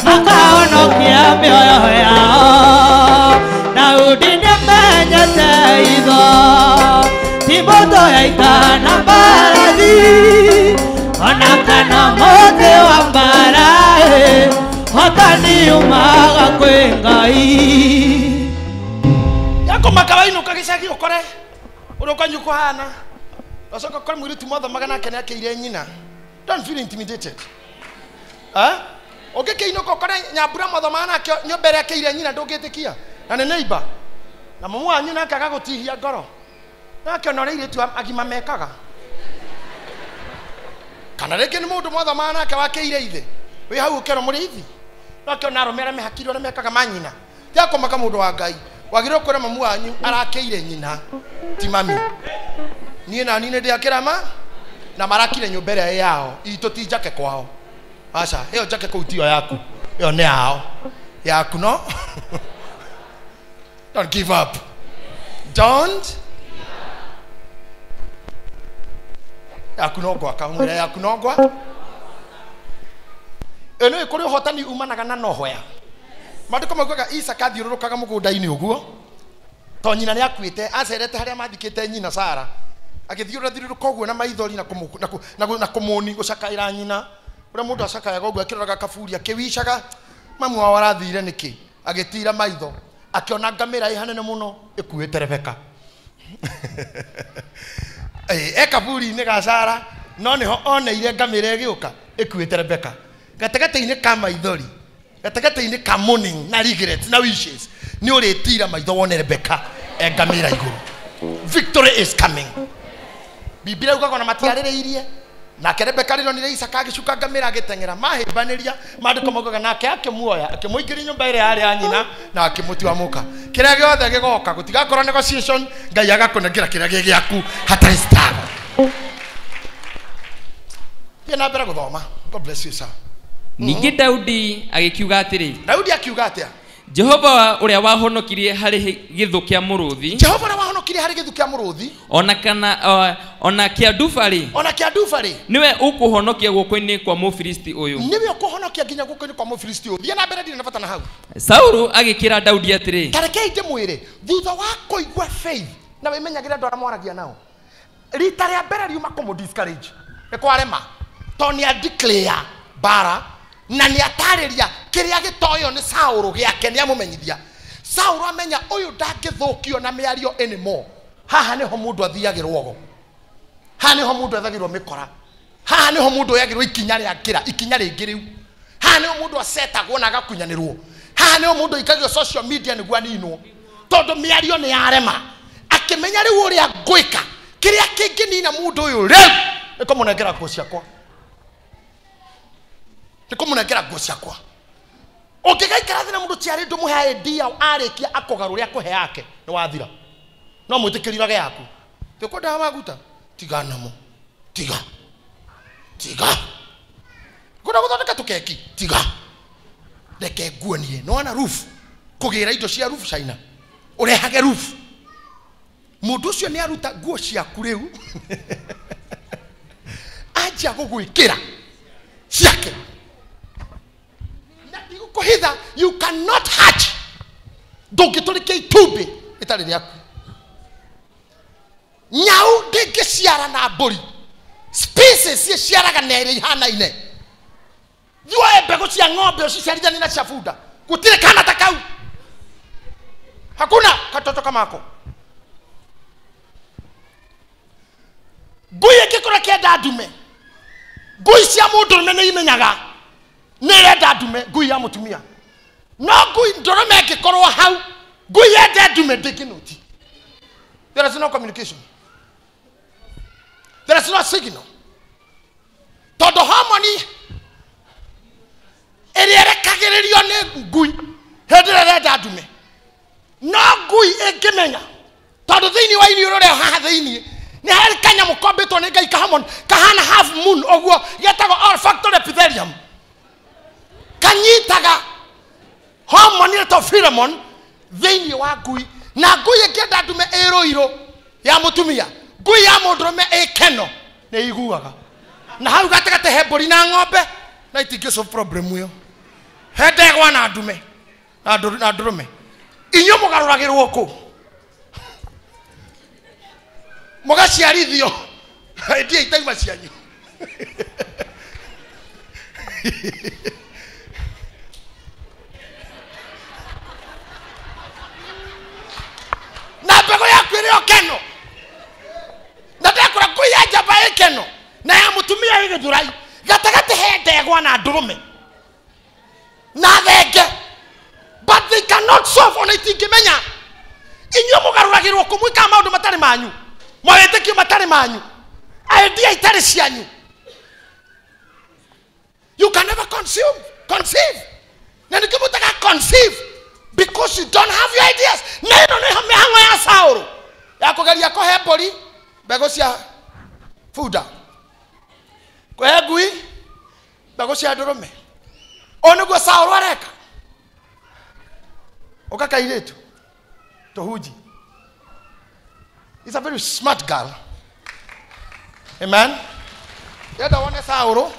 makahonokia mĩoyo yao. Daudi nĩamenyete itho ti mbũtũ ya ita na mbarathi ona kana mũtĩ wa mbara, hotani umaga kwĩ Ngai. Yakũmaka wainũka gĩcagi ũkore ũrĩa kwanyu kũhana, ũcoka ũkore mũirĩtu mwathomaga nake nĩakĩire nyina. Don't feel intimidated. Ũngĩkĩinũka ũkore Nyambura mwathomaga nake nyũmba ĩrĩa akĩire nyina ndũngĩtĩkia, na nĩ neighbor, na mamu wanyu nake agagũtihia ngoro, nake ona ũrĩa airĩtu agima mekaga. Kana rĩngĩ nĩ mũndũ mwathomaga nake wakĩire ithe, wĩ hau ũkerwo mũrĩ ithi, no akĩona arũme arĩa mehakirwo arĩa mekaga ma nyina. Tiga kũmaka mũndũ wa Ngai, wagĩrĩirwo kwĩra mamu wanyu arakĩire nyina ti mami. Niĩ nani nĩ ndĩakĩra ma na marakire nyũmba ĩrĩa ĩ yao, itũ ti njake kwao. Aca, ĩyo njake kũu tiyo yaku, ĩyo nĩ yao. Yaku no. Don't give up. Don't. Yaku no gwaka, mwĩre yaku no gwa. Ĩno ĩ kũrĩ ũhotani umanaga na nohoya. Maandĩko maugaga Isaka athiũrũrũkaga mũgũnda-inĩ ũguo to nyina nĩ akuĩte, acerete harĩa mathikĩte nyina Sara, agĩthiũrũrũka ũguo na maithori na kũmũni gũcakaĩra nyina. Ũrĩa mũndũ acakayaga ũguo akĩroraga kaburi akĩwicaga mamu wao arathire nĩkĩ, agĩtira maitho akĩona ngamĩra ĩ hanene mũno ĩkuĩte Rebeka. E kaburi-inĩ ga Sara no nĩho oneire ngamĩra ĩgĩũka ĩkuĩte Rebeka. Gatagatĩ-inĩ ka maithori, gatagatĩ-inĩ ka mourning na regrets na wishes, nĩ ũrĩtira maitho wone Rebeka e ngamĩra igũrũ. Victory is coming. Biblia yugaga ona matiarĩrĩirie. Nake Rebeka rĩrĩa onire Isaka agĩcuka ngamĩra agĩteng'era, mahĩmbanĩria, maandĩko maugaga nake akĩmuoya akĩmũingĩria nyũmba ĩrĩa yarĩ ya nyina na akĩmũtua mũka. Kĩrĩa gĩothe gĩgoka gũtigakorwo negotiation, Ngai agakũnengera kĩrĩa gĩ gĩaku hatarĩ struggle. Thiĩ na mbere gũthoma. God bless you, sir. Ningĩ Daudi agĩkiuga atĩrĩ. Daudi akiuga atĩa? Jehova ũrĩa wahonokirie harĩ gĩthũ kĩa mũrũthi. Jehova ũrĩa wahonokirie harĩ gĩthũ kĩa mũrũthi. Ona kana ona kĩa nduba-rĩ. Ona kĩa nduba-rĩ. Nĩwe ũkũhonokia guoko-inĩ kwa Mũfilisti ũyũ. Nĩwe ũkũhonokia nginya guoko-inĩ kwa Mũfilisti ũyũ. Thiĩ na mbere, ndirĩ na bata na hau. Saulu agĩkĩra Daudi atĩrĩ. Ta rekei ndĩmwĩre, thutha wa kũigua faith na wĩmenyagĩre andũ arĩa mwaragia nao. Rita rĩa mbere riuma kũmũ discourage. Nĩ kwarema. Tondũ nĩ a declare mbara na nĩ atarĩria kĩrĩa gĩtoyo nĩ Saũlũ gĩake, nĩ amũmenyithia. Saũlũ amenya ũyũ ndangĩthũkio na mĩario anymore. Haha nĩho mũndũ athiagĩrwo ogo. Haha nĩho mũndũ ethagĩrwo mĩkora. Haha nĩho mũndũ oyagĩrwo ikinya rĩa kĩra, ikinya rĩngĩ rĩu. Haha nĩho mũndũ acetagwo na agakunyanĩrwo. Haha nĩho mũndũ aikagio social media nĩguo aninwo. Tondũ mĩario nĩ yarema. Akĩmenya rĩu ũrĩa ngwĩka, kĩrĩa kĩngĩnina mũndũ ũyũ rĩu nĩ kũmũnengera nguo ciakwa. Nĩ kũmũnengera nguo ciakwa. Ũngĩgaikara thĩ na mũndũ tiarĩ ndũmũhe idea arĩkia akũgarũre akũhe yake, nĩ wathira. No mwĩtĩkĩrirage yaku. Tũkwendaga maguta, tiga namo. Tiga. Tiga. Kwenda gũthondeka tũkeki, tiga. Reke nguonie. Nĩ wona roof, kũgĩra indo cia roof China. Ũrehage roof. Mũndũ ũcio nĩ aruta nguo ciaku rĩu. Anjia gũgwĩkĩra ciake. Kuhitha, you cannot hatch. Ndũngĩtũrĩkia itumbĩ ĩtarĩ rĩaku. Nyau ndĩngĩciara na mbũri. Species ciĩciaraga na ĩrĩa ihanaine. Thiĩ mbegũ cia ng'ombe ũciciarithanie na cia bunda. Gũtirĩ kana ta kau. Hakuna katoto kama ako. Ngui ĩngĩkorwo ĩkĩenda ndume, ngui cia mũndũrũme nĩ imenyaga nĩ ĩrenda ndume, ngui ya mũtumia. No ngui ndũrũme ĩngĩkorwo hau, ngui yende ndume ndĩngĩnũti. There is no communication. There is no signal. Tondũ harmony ĩrĩa ĩrekagĩrĩrio nĩ ngui hĩndĩ ĩrĩa ĩrenda ndume. No ngui ĩngĩmenya, tondũ thĩinĩ wa iniũrũ rĩo haha thĩinĩ nĩ harĩ kanyamũ kombĩtwo nĩ Ngai ka hormone kahana half moon ũguo, getagwo olfactory epithelium. Kanyitaga hormone ĩtagwo pheromone thĩinĩ wa ngui. Na ngui ĩngĩenda ndume ĩ rũirũ ya mũtumia, ngui ya mũndũrũme ĩ keno nĩ iguaga. Na hau gatagatĩ he mbũri na ng'ombe na itingĩ solve problem ĩyo. He ndegwa na ndume na ndũrũme. Inyuĩ mũgarũragĩrwo kũ? Mũgaciarithio idea itauma cianyu. Na mbegũ yaku ĩrĩ o keno. Na ndakora ngui ya njamba ĩ keno na ya mũtumia ĩ gĩthurai. Gatagatĩ he ndegwa na ndũrũme na thenge. But they cannot solve ona itingĩmenya. Inyuĩ mũgarũragĩrwo kũ? Mwĩkaga maũndũ matarĩ manyu, mawĩtĩkio matarĩ manyu, idea itarĩ cianyu. You can never conceive. Na nĩkĩo mũtaga conceive because you don't have your ideas. Na ĩno nĩho mĩhang'o ya Saũlũ ya kũgeria kũhe mbũri mbegũ cia bunda, kũhe ngui mbegũ cia ndũrũme. Ũũ nĩguo Saũlũ areka. Ũka kairĩtu tũhunji. He's a very smart girl. Amen. Yenda wone Saũlũ.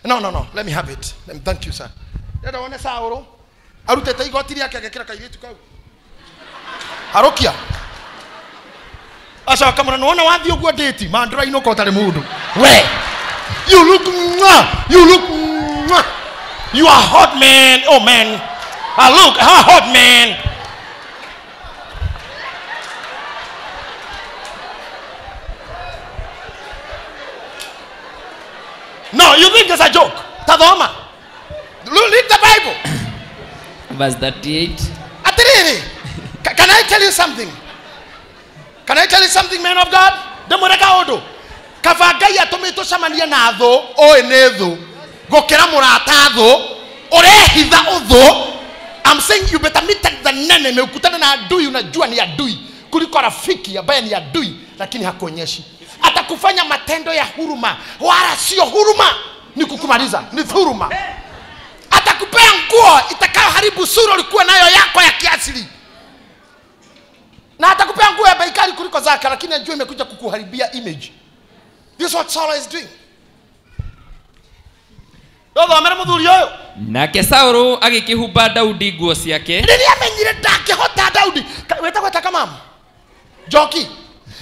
No, let me have it. Thank you, sir. Yenda wone Saũlũ arutĩte igoti rĩake agekĩra kairĩtu kau. Harũkia. Acoka mũno, nĩwona wathiĩ ũguo ndĩti, ma ndũrainũka ũtarĩ mũndũ. We, you look mwah, you look mwah. You are hot man. Oh man. I look, how hot man. No, you think it's a joke. Tadoma. Read the Bible. Verse 38. Atiriri. Can I tell you something? Can I tell you something, man of God? Ndĩmwĩre kaũndũ. Kaba Ngai atũmĩtwo cemanie na thũ, ũĩ nĩ thũ, gũkĩra mũrata thũ, ũrehitha ũthũ. I'm saying you better meet the enemy, ukutane na adui unajua ni adui, kuliko rafiki ambaye ni adui lakini hakuonyeshi. Ataku Atakufanya matendo ya huruma, wala sio huruma, ni kukumaliza, ni dhuluma. Atakupea nguo itakayoharibu sura ulikuwa nayo yako ya kiasili. Na atakupea nguo ya bei kali kuliko zake, lakini anajua imekuja kukuharibia image. This is what Saul is doing. Ndothomere muthuri uyu. Nake Saulu agĩkĩhumba Daudi nguo ciake. Rĩrĩa amenyire ndangĩhota Daudi, wetagwo ta kamamu Njoki.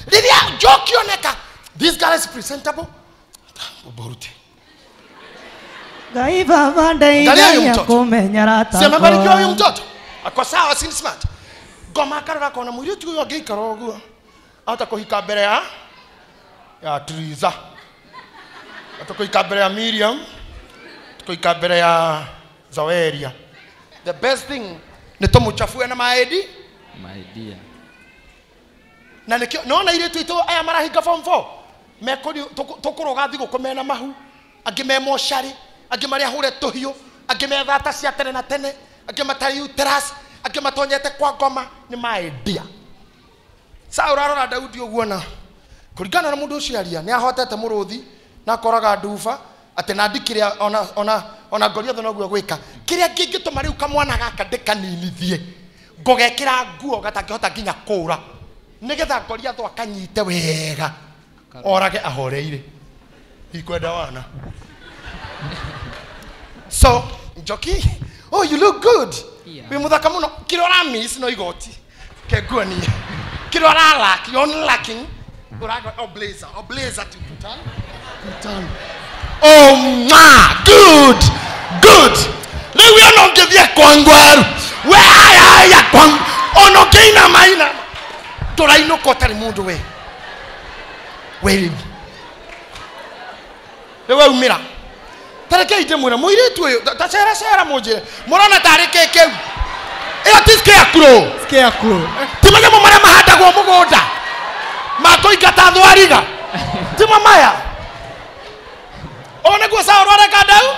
Rĩrĩa Njoki oneka, this girl is presentable. Borute. Ngai baba ndeithagia kũmenya rata. Si amebarikiwa huyu mtoto. Ako sawa, si smart. Ngoma akarora akona mũirĩtu ũyũ angĩikara ũguo ahota kũhika mbere ya Triza, ahota kũhika mbere ya Miriam, kũhika mbere ya Zaweria. The best thing nĩ tũmũchafue na maedi. My dear. Na nĩkĩo nona irĩtu itũ aya marahinga form 4 mekũri tũkũrũga thigũkũ mena mahu, angĩ me mocarĩ, angĩ marĩa hũre tũhiũ, angĩ me thata cia tene na tene, angĩ matarĩ uterus, angĩ matonyete kwa ngoma nĩ maendia. Saũlũ arora Daudi ũguo na kũringana na mũndũ ũcio aria nĩ ahotete mũrũthi na akoraga nduba atĩ na ndikĩrĩa ona Goliath noguo gwĩka. Kĩrĩa kĩngĩtũma rĩu kamwana gaka ndĩkaninithie ngũgekĩra nguo gatangĩhota nginya kũũra nĩgetha Goliath akanyite wega orage ahoreire. Ikwenda wana. So Njoki, oh you look good. Yeah. Wĩ mũthaka mũno. Kĩrĩa ũramiss no igoti. Kenguonie. Kĩrĩa ũralack, you're only lacking. Ũraga oh blazer, oh blazer to put on. Put on. Oh ma, good. Good. Rĩu ona ũngĩthiĩ kwa ngwaru. We aya kwa ona ũngĩinama ina. Tũrainũka ũtarĩ mũndũ we. We rĩu. Rĩu waumĩra. Tareke ndĩmwĩre mũirĩtu ũyũ ta cera cera mũnjĩre mũrona tarĩ kĩ kĩu. Ĩyo ti scarecrow. Scarecrow. Ti manyamũ marĩa mahandagwo mũgũnda ma kũingata thwariga. Ti mo maya. Ũũ nĩguo Saũlũ areka Daudi.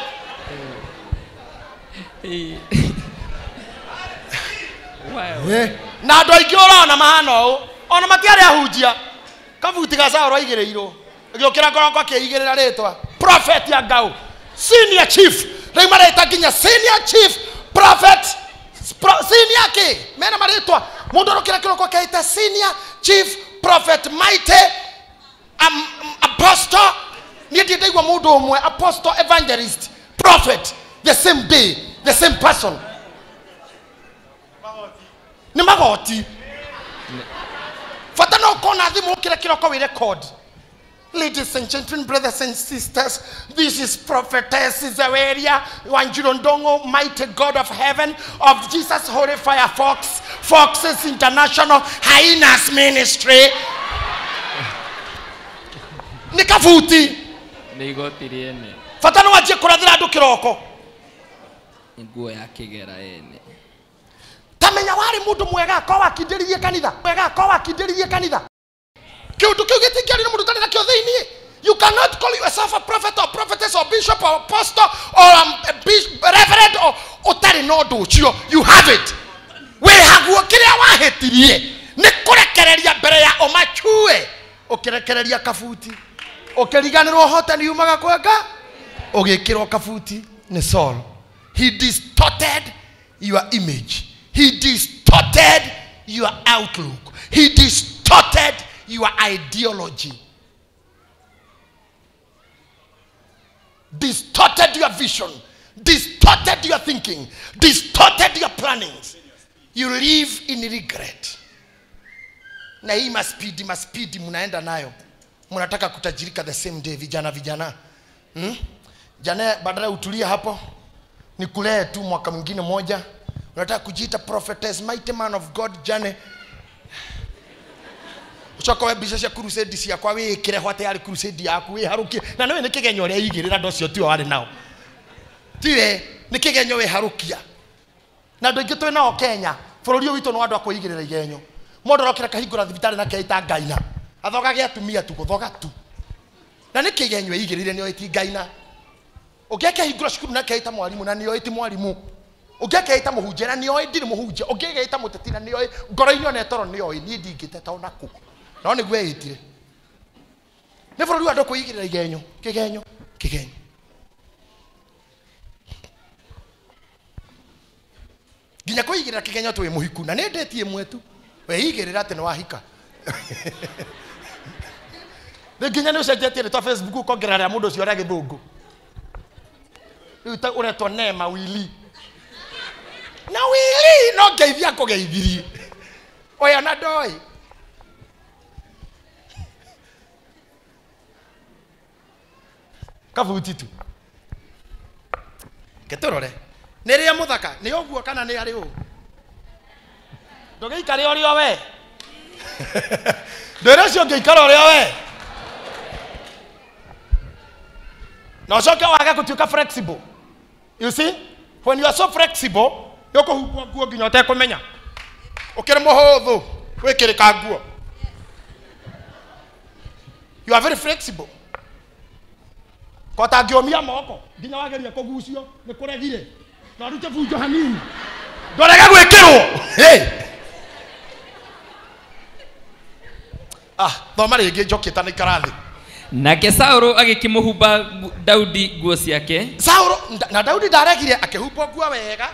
Na andũ aingĩ ũrona mahana ũũ ona matiarĩ ahunjia. Kabuti ga Saũlũ aigĩrĩirwo agĩũkĩra ngoroko akĩigĩrĩra rĩtwa prophet ya Ngau, senior chief. Rĩu mareta nginya senior chief prophet, senior kĩ mena marĩtwa. Mũndũ arokĩra kĩroko akeita senior chief prophet mighty apostle. Niĩ ndirĩ ndaigua mũndũ ũmwe apostle, evangelist, prophet the same day, the same person. Nĩ magoti. Bata no ũkona thimũ ũkĩre kĩroko wĩ record. Ladies and gentlemen, brothers and sisters, this is Prophetess Zaweria Wanjiru Ndongo, mighty God of heaven, of Jesus Holy Fire Fox, Foxes International, Hyenas Ministry. Nĩ kabuti. Nĩ igoti rĩene. Bata no wanjie kũrathĩra andũ kĩroko. Nguo ya kĩgera ene. Tamenya warĩ mũndũ mwega ko wakindĩririe kanitha. Mwega ko wakindĩririe kanitha. Kĩũndũ kĩu gĩtingĩario nĩ mũndũ ũtarĩ nakĩo thĩiniĩ. You cannot call yourself a prophet or prophetess or bishop or apostle or a reverend or ũtarĩ na ũndũ ũcio. You have it. Wĩhaguo kĩrĩa wahĩtirie nĩ kũrekereria mbere ya ũmachue. Ũkĩrekereria kabuti. Ũkĩriganĩrwo ũhotani umaga kwa ũgĩkĩrwo kabuti nĩ Saul. He distorted your image. He distorted your outlook. He distorted your ideology. Distorted your vision. Distorted your thinking. Distorted your plannings. You live in regret. Na hii maspidi mnaenda nayo. Mnataka kutajirika the same day, vijana vijana. Jana badala utulie hapo nikulee tu mwaka mwingine moja. Unataka kujiita prophetess, mighty man of God jane. Ucoka we mbica cia crusade ciakwa wĩkĩre ho atĩ yarĩ crusade yaku wĩharũkie. Na nĩwe nĩ kĩgenyo ũrĩa igĩrĩra andũ acio tiwe warĩ nao. Tiwe nĩ kĩgenyo wĩharũkia. Na andũ aingĩ twĩ nao Kenya, bũrũri ũyũ witũ nĩ wa andũ a kwĩigĩrĩra igenyo. Mũndũ arokĩra kahingũra thibitarĩ na keita ngaina. Athogage atumia tu gũthoga tu. Na nĩ kĩgenyo ĩigĩrĩire nĩoĩ ti ngaina. Ũngĩakĩhingũra cukuru na keita mwarimũ na nĩoĩ ti mwarimũ. Ũngĩakeita mũhunjia na nĩoĩ ndirĩ mũhunjia. Ũngĩgeita mũteti na nĩoĩ ngoro-inĩ ona ĩtoro nĩoĩ niĩ ndingĩteta ona kũ. No nĩguo eĩtire. Nĩ bũrũri wa andũ kwĩigĩrĩra igenyo, kĩgenyo, kĩgenyo. Nginya kwĩigĩrĩra kĩgenyo atĩ wĩ mũhiku na nĩ ndĩtie ĩmwe tu. Weigĩrĩra atĩ nĩ wahika. Rĩu nginya nĩ ũcenjetie rĩtwa Facebook ũkongerera rĩa mũndũ ũcio ũrĩa gĩthũngũ. Rĩu ta ũretwo Neema Wili. Na Wili no ngeithia akũgeithirie. Oya na ndoĩ. Kabuti tu. Ketũrore. Nĩ rĩa mũthaka, nĩ ũguo kana nĩ arĩ ũũ? Ndũgĩikare ũrĩa we. Ndwĩre ũcio ũngĩikara ũrĩa we. Na ũcoke wage gũtuĩka flexible. You see, when you are so flexible, nĩũkũhumbwo nguo nginya ũtekũmenya. Ũkĩrĩ mũhũthũ, wĩkĩrĩka nguo. You are very flexible. Kota ngĩũmia moko, nginya wageria kũgucio, nĩ kũregire. Na ũrute bunjo hanini. Ndũrege gwĩkĩrwo. Hey. Ah, thoma rĩngĩ njoki ĩtanaikara thĩ. Nake Saũlũ agĩkĩmũhumba Daudi nguo ciake. Saũlũ na Daudi ndaregire akĩhumbwo nguo wega.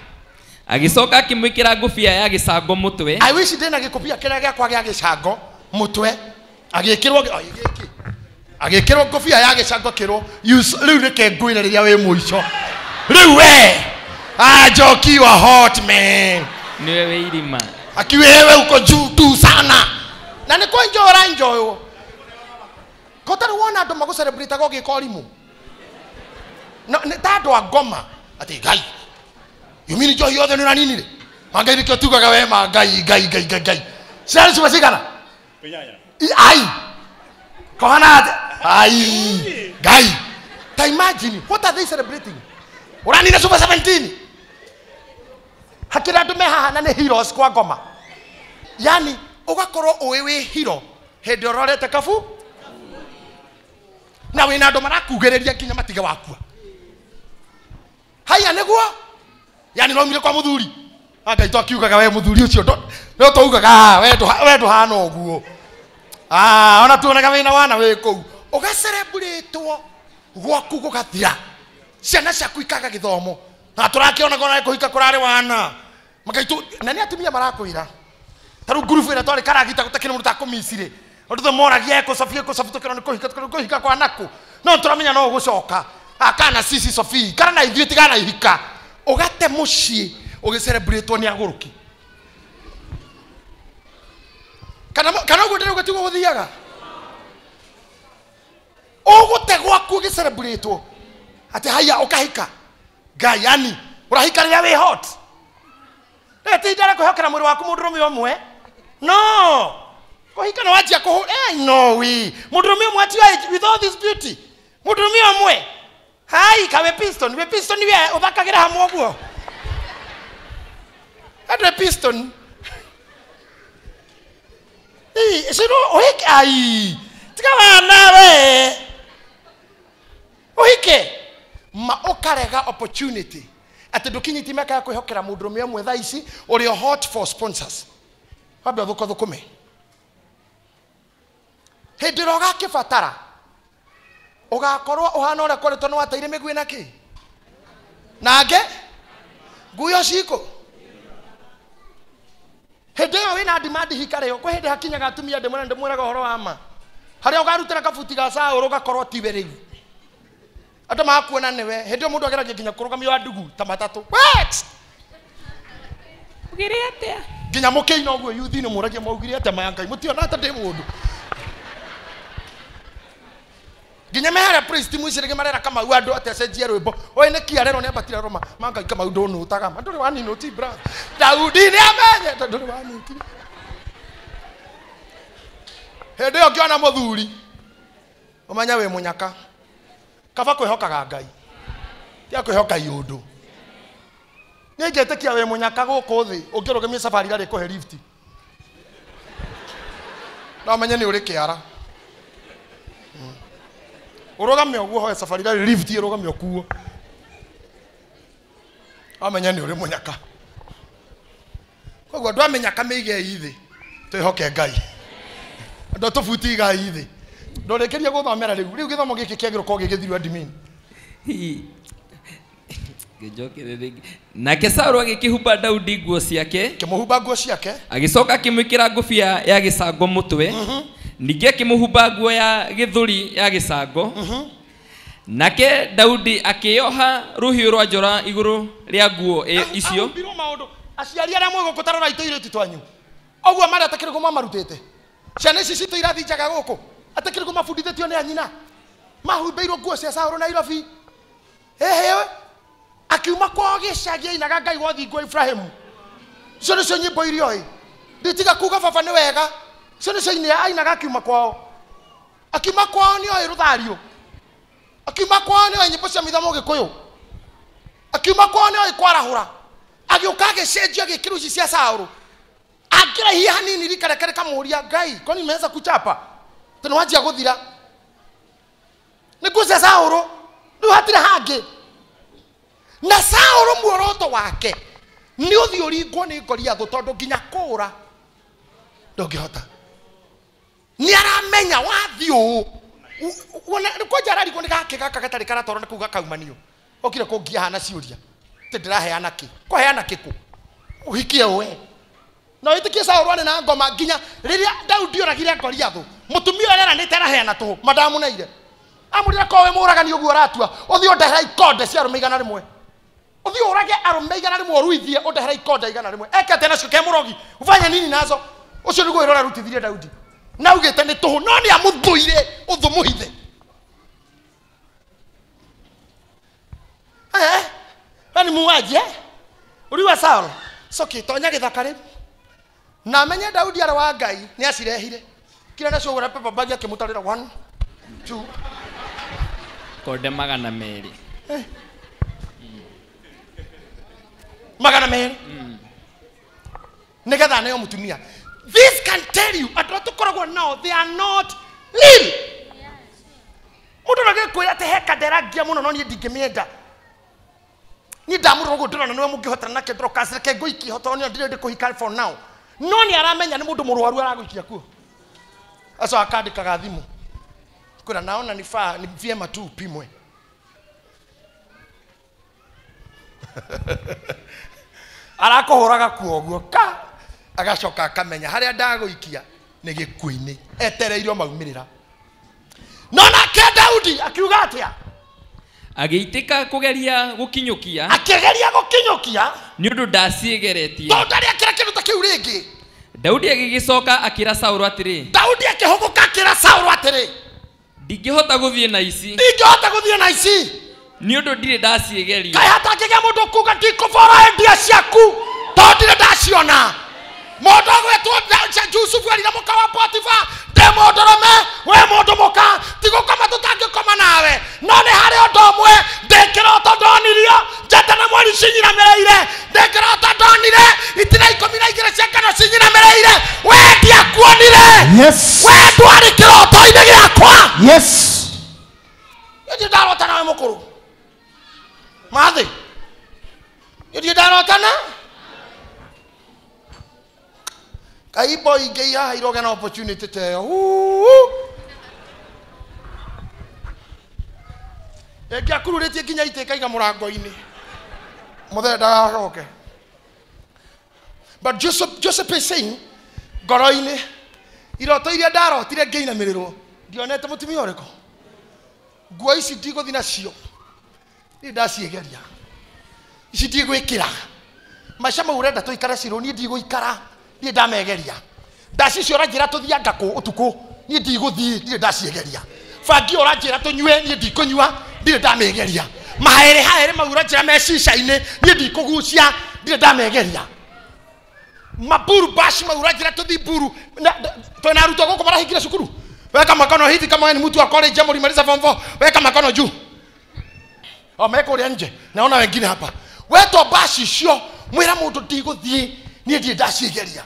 Agĩcoka akĩmwĩkĩra ngũbia ya gĩcango mũtwe. I wish ndĩna gĩkũbia kĩrĩa gĩakwa gĩa gĩcango mũtwe. Agĩkĩrwo gĩkĩ. Agĩkĩrwo ngũbia ya gĩcango kĩrwo. Rĩu reke ngwĩre rĩrĩa wĩ mũico. Rĩu we. Ah, Njoki, you are hot man. Niwe wĩ irima. Akiwewe uko juu tu sana. Na nĩ kwenjoy ũraenjoywo. Ko tarĩ wona andũ magũcelebrate ũgĩka ũrimũ. No nĩ ta andũ a ngoma atĩ Ngai. You mean njohi yothe nĩ ũraninire? Ma Ngai nĩkĩo tugaga we ma Ngai Ngai Ngai Ngai Ngai. Ciana ciuma cigana? Ai. Kohana atĩa? Ai. Ngai. Ta imagine, what are they celebrating? Ũranina Super 17. Hakĩrĩ andũ me haha na nĩ heroes kwa ngoma. Yani ũgakorwo ũĩ wĩ hero hĩndĩ ũrorete kabu na wĩna andũ marakugĩrĩria nginya matige wakua. Haya nĩguo yani no mire kwa mũthuri. Ngai twakiugaga we mũthuri ũcio no twaugaga we ndũhana ũguo. Ah, ona tuonaga wĩna wana wĩ kũu. Ũgacelebrate gwaku gũgathira. Ciana ciaku ikaga gĩthomo. Na tũrakĩonaga ona kũhika kũrarĩ wana. Makaitu na nĩ atumia marakwĩra. Ta rĩu ngurubu ĩrĩa twarĩ karagita gũtakĩrĩ mũndũ takũmicire. Ũndũ tũmoragia eko Sofia eko Sofia tũkĩrwo nĩ kũhika tũkĩrwo kũhika kwa nakũ. No tũramenya no ũgũcoka. Akana sisi Sofia kana na ithuĩ tigana ihika. Ũgate mũciĩ ũgĩcelebrate nĩ agũrũki. Kana ũguo ndĩrauga tiguo gũthiaga. Ũgũte gwaku ũgĩcelebrate atĩ haya ũkahika. Ngai yani ũrahika rĩrĩa wĩ hot. Ti ndare kwĩhokera mwĩrĩ waku mũndũrũme ũmwe. No. Kũhika no wanjia kũhũ no we. Mũndũrũme ũmwe ati with all this beauty. Mũndũrũme ũmwe. Hai kawe piston, we piston we ũthakagĩra hamwe ũguo. Andũ piston. Ciro ũhike ai. Tiga wana we. Ũhike. Ma ũkarega opportunity. Atĩ ndũkinyĩtie mĩaka ya kwĩhokera mũndũrũme ũmwe thaa ici ũrĩa hot for sponsors. Wambe ũthũkathũkũme. Hĩndĩ ĩrĩa ũgakĩbatara ũgakorwo ũhana ũrĩa koretwo nĩ wateire mĩguĩ na kĩ? Nake nguo cikũ. Hĩndĩ ĩyo wĩna demand hika rĩo kwĩ hĩndĩ hakinyaga atumia ndĩmwĩra ndĩmwĩraga ũhoro wa ma. Harĩa ũkarutĩra kabuti ga Saũlũ ũgakorwo tiwe rĩu. Andũ magakuona nĩwe. Hĩndĩ ĩyo mũndũ ageragia nginya kũrũgamio wa ndugu ta matatũ. What? Ugire atĩa? Nginya mũkĩina ũguo yuthi-inĩ mũragia maugire atĩa maya Ngai mũtiona ta ndĩ mũndũ. Nginya me harĩa praise team ici rĩngĩ marera Kamau andũ atĩ acenjie rwĩmbo. Oĩ nĩkĩ arerwo nĩ ambatire Roma. Ma Ngai Kamau ndũnũtaga. Ma ndũrĩ waninũti brother. Daudi nĩ amenyete ndũrĩ waninũti. Hĩndĩ ĩyo ngĩona mũthuri ũmenye wĩ mũnyaka. Kaba kwĩhokaga Ngai. Tiga kwĩhoka iũndũ. Nĩ ngetĩkia wĩ mũnyaka gũkũ thĩ ũngĩrũgamia safari rarĩ kũhe lift. No menye nĩ ũrĩ kĩara. Ũrũgame ũguo hoe safari rarĩ lift ĩrũgame ũkuo. Amenye nĩ ũrĩ mũnyaka. Koguo andũ a mĩnyaka mĩigei thĩ twĩhoke Ngai. Andũ a tũbuti igai thĩ Ndũrĩkĩrie gũthomera rĩu. Rĩu gĩthomo gĩkĩ kĩagĩrĩirwo gũkorwo gĩgĩthirwo admin. Nake Saũlũ agĩkĩhumba Daudi nguo ciake. Kĩmũhumba nguo ciake. Agĩcoka akĩmwĩkĩra ngũbia ya gĩcango mũtwe. Ningĩ akĩmũhumba nguo ya gĩthũri ya gĩcango. Nake Daudi akĩoha rũhiũ rwa njora igũrũ rĩa nguo icio. Aciari arĩa mwĩ gũkũ ta rorai tũirĩtu twanyu. Ũguo marĩa atakĩrĩ mamarutĩte. Ciana ici citũ irathiĩ njaga gũkũ. Atakĩrĩ mabundithĩtio nĩ anyina. Mahumbĩirwo nguo cia Saũlũ Nairobi. Ehe. Akiuma kwao gĩcagi ainaga Ngai wa thingo Ibrahimu. Icio nĩcio nyĩmbo iria oĩ. Nditiga kuga baba nĩ wega. Icio nĩcio ainaga akiuma kwao. Akiuma kwao nĩ oĩ rũthario. Akiuma kwao nĩ oĩ nyĩmbo cia mĩthamo Gĩkũyũ. Akiuma kwao nĩ oĩ kwarahũra. Agĩũka agĩcenjia agĩkĩrwo ici cia Saũlũ. Angĩraihia hanini rika rĩake rĩkamũũria Ngai, kwani nimeweza kuchapa? Tondũ wanjia gũthira. Nĩ nguo cia Saũlũ. Rĩu hatirĩ hangĩ. Na Saũlũ muoroto wake nĩ ũthiĩ ũringwo nĩ Goliathũ tondũ nginya kũũra ndũngĩhota. Nĩ aramenya wathiĩ ũũ. Kwanja ararigwo nĩ gakĩ gaka gatarĩ karatwarwo nĩ kuga kaumanio. Okire kũngia hana ciũria. Atĩ ndĩraheana kĩ? Kũheana kĩ kũ? Ũhikie we. Na wĩtĩkie Saũlũ arĩ na ngoma nginya rĩrĩa Daudi oragire Goliathũ. Mũtumia ũrĩa eranĩte araheana tũhũ, mandamuneire. Amũrire korwo wĩ mũũragani ũguo ũratua, ũthiĩ ũndehere ikonde cia arũme 100. Ũthiĩ ũrage arũme 100 ũruithie ũndehere ikonde 100. Eke atĩa nacio ke mũrogi? Ufanye nini nazo? Ũcio nĩguo wĩra ũrĩa arutithirie Daudi. Na augĩte nĩ tũhũ, no nĩ amũthũire ũthũ mũhithe. We nĩ muuaji, eh? Ũriwa Saũlũ. Coki tonya gĩthaka rĩu. Na amenye Daudi arĩ wa Ngai nĩ acirehire. Kira nacio ũgũra paper bag akĩmũtarĩra 1 2 konde 200. 200. Nĩgetha aneo mũtumia. This can tell you andũ arĩa tũkoragwo nao they are not real. Mũndũ no agĩkwĩra atĩ he kandera ngia mũno no niĩ ndingĩmĩenda. Niĩ ndamũrora ũguo ndĩrona nĩwe mũngĩhotana nake Dorcas, reke ngũikie ho tondũ nĩo ndĩrenda kũhika for now. No nĩ aramenya nĩ mũndũ mũrwaru aragũikia kuo. Aco akandĩkaga thimũ. Kwĩra naona nifaa ni vyema tu upimwe. Arakũhũraga kuo ũguo ka agacoka akamenya harĩa ndagũikia nĩ gĩkuũ-inĩ etereirio maumĩrĩra. No nake Daudi akiuga atĩa? Agĩitĩka kũgeria gũkinyũkia. Akĩgeria gũkinyũkia nĩ ũndũ ndaciĩgeretie. Tondũ ndarĩ akĩra kĩndũ ta kĩu rĩngĩ. Daudi agĩgĩcoka akĩra Saũlũ atĩrĩ. Daudi akĩhũgũka akĩra Saũlũ atĩrĩ. Ndingĩhota gũthiĩ na ici. Ndingĩhota gũthiĩ na ici. Nĩ ũndũ ndirĩ ndaciĩgeria. Kaĩ hatangĩgĩa mũndũ kuga ndikũbora endia ciaku tondũ ndirĩ ndaciona. Mũndũ ũgwĩtwo Jusufu erire mũka wa Potifa, ndĩ mũndũrũme, we mũndũ mũka, ti gũkoma tũtangĩkoma nawe. No nĩ harĩ ũndũ ũmwe, ndĩ kĩroto ndonirio, njata na mweri cinyinamĩrĩire, ndĩ kĩroto ndonire, itina 12 cia ngano cinyinamĩrĩire, we ndiakuonire. Yes. We ndwarĩ kĩroto-inĩ gĩakwa. Yes. Niĩ ndarota nawe mũkũrũ. Mathĩ. Niĩ ndarota na Kaibo ingĩ haha irogĩa na opportunity ta ĩyo. Ĩngĩ akururĩtie nginya itĩ ĩkaiga mũrango-inĩ. Mũthee ndagacoke. But Joseph is saying, ngoro-inĩ, iroto iria ndarotire ngĩinamĩrĩrwo, ndionete mũtumia ũrĩkũ. Nguo ici ndigũthiĩ nacio. Niĩ ndaciĩgeria. Ici ndigwĩkĩra. Maica mau ũrenda tũikare cirũ, niĩ ndigũikara. Niĩ ndamegeria. Ndacicio ũranjĩra tũthiĩ anga kũ ũtukũ, niĩ ndigũthiĩ, ndirĩ ndaciegeria. Bangi ũranjĩra tũnyue, niĩ ndikũnyua, ndirĩ ndamĩgeria. Maherĩ haerĩ mau ũranjĩra me cica-inĩ, niĩ ndikũgucia, ndirĩ ndamegeria. Maburu bashi mau ũranjĩra tũthiĩ mburu. Twĩna arutwo gũkũ marahingire cukuru. Weka makono hivi kama wewe ni mtu wa college ama ulimaliza form 4, weka makono juu. O me kũrĩa nje, naona wengine hapa. Wetwo bashi icio, mwĩra mũndũ ndigũthiĩ, niĩ ndirĩ ndaciegeria.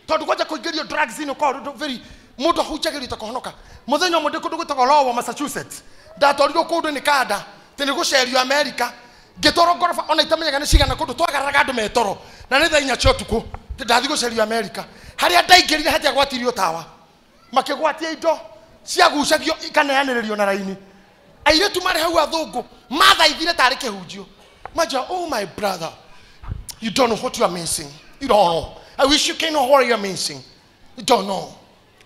Tondũ kwanja kũingĩrio drugs inĩ ũkorwo ũndũ very mũndũ ahunjagĩrio ta kũhonoka. Mũthenya ũmwe ndĩ kũndũ gwĩtagwo Lowell, Massachusetts, ndatwarirwo kũndũ nĩ kanda atĩ nĩ gũcerio America, ngĩtwarwo ngoroba ona itamenyaga nĩ cigana kũndũ twagararaga andũ me toro na nĩ thaa 4 cia ũtukũ atĩ ndathiĩ gũcerio America. Harĩa ndaingĩrire hatiagwatirio tawa. Makĩgwatia indo ciagucagio ikaneanĩrĩrio na raini. Airĩtu marĩ hau athũngũ mathaithire tarĩ kĩhunjio. Maja, oh my brother, you don't know what you are missing. You don't know. I wish you can know what you are missing. You don't know.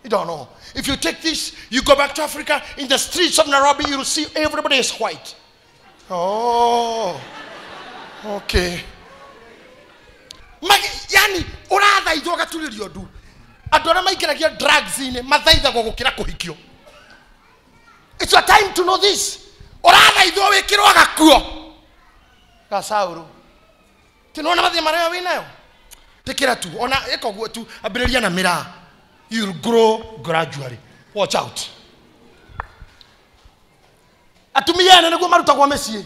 You don't know. If you take this, you go back to Africa, in the streets of Nairobi, you'll see everybody is white. Oh, okay. Yani, urathaithwo gaturirio ndu. Andũ arĩa maingĩragia drugs-inĩ mathaithagwo gũkĩra kũhikio. It's your time to know this. Ũrathaithwo wĩkĩrwo gakuo ga Saũlũ. Tinona mathĩna marĩa wĩnayo? Tĩkĩra tu, ona ĩka ũguo tu, ambĩrĩria na mĩraa. You'll grow gradually. Watch out. Atumia ene nĩguo marutagwo mĩciĩ.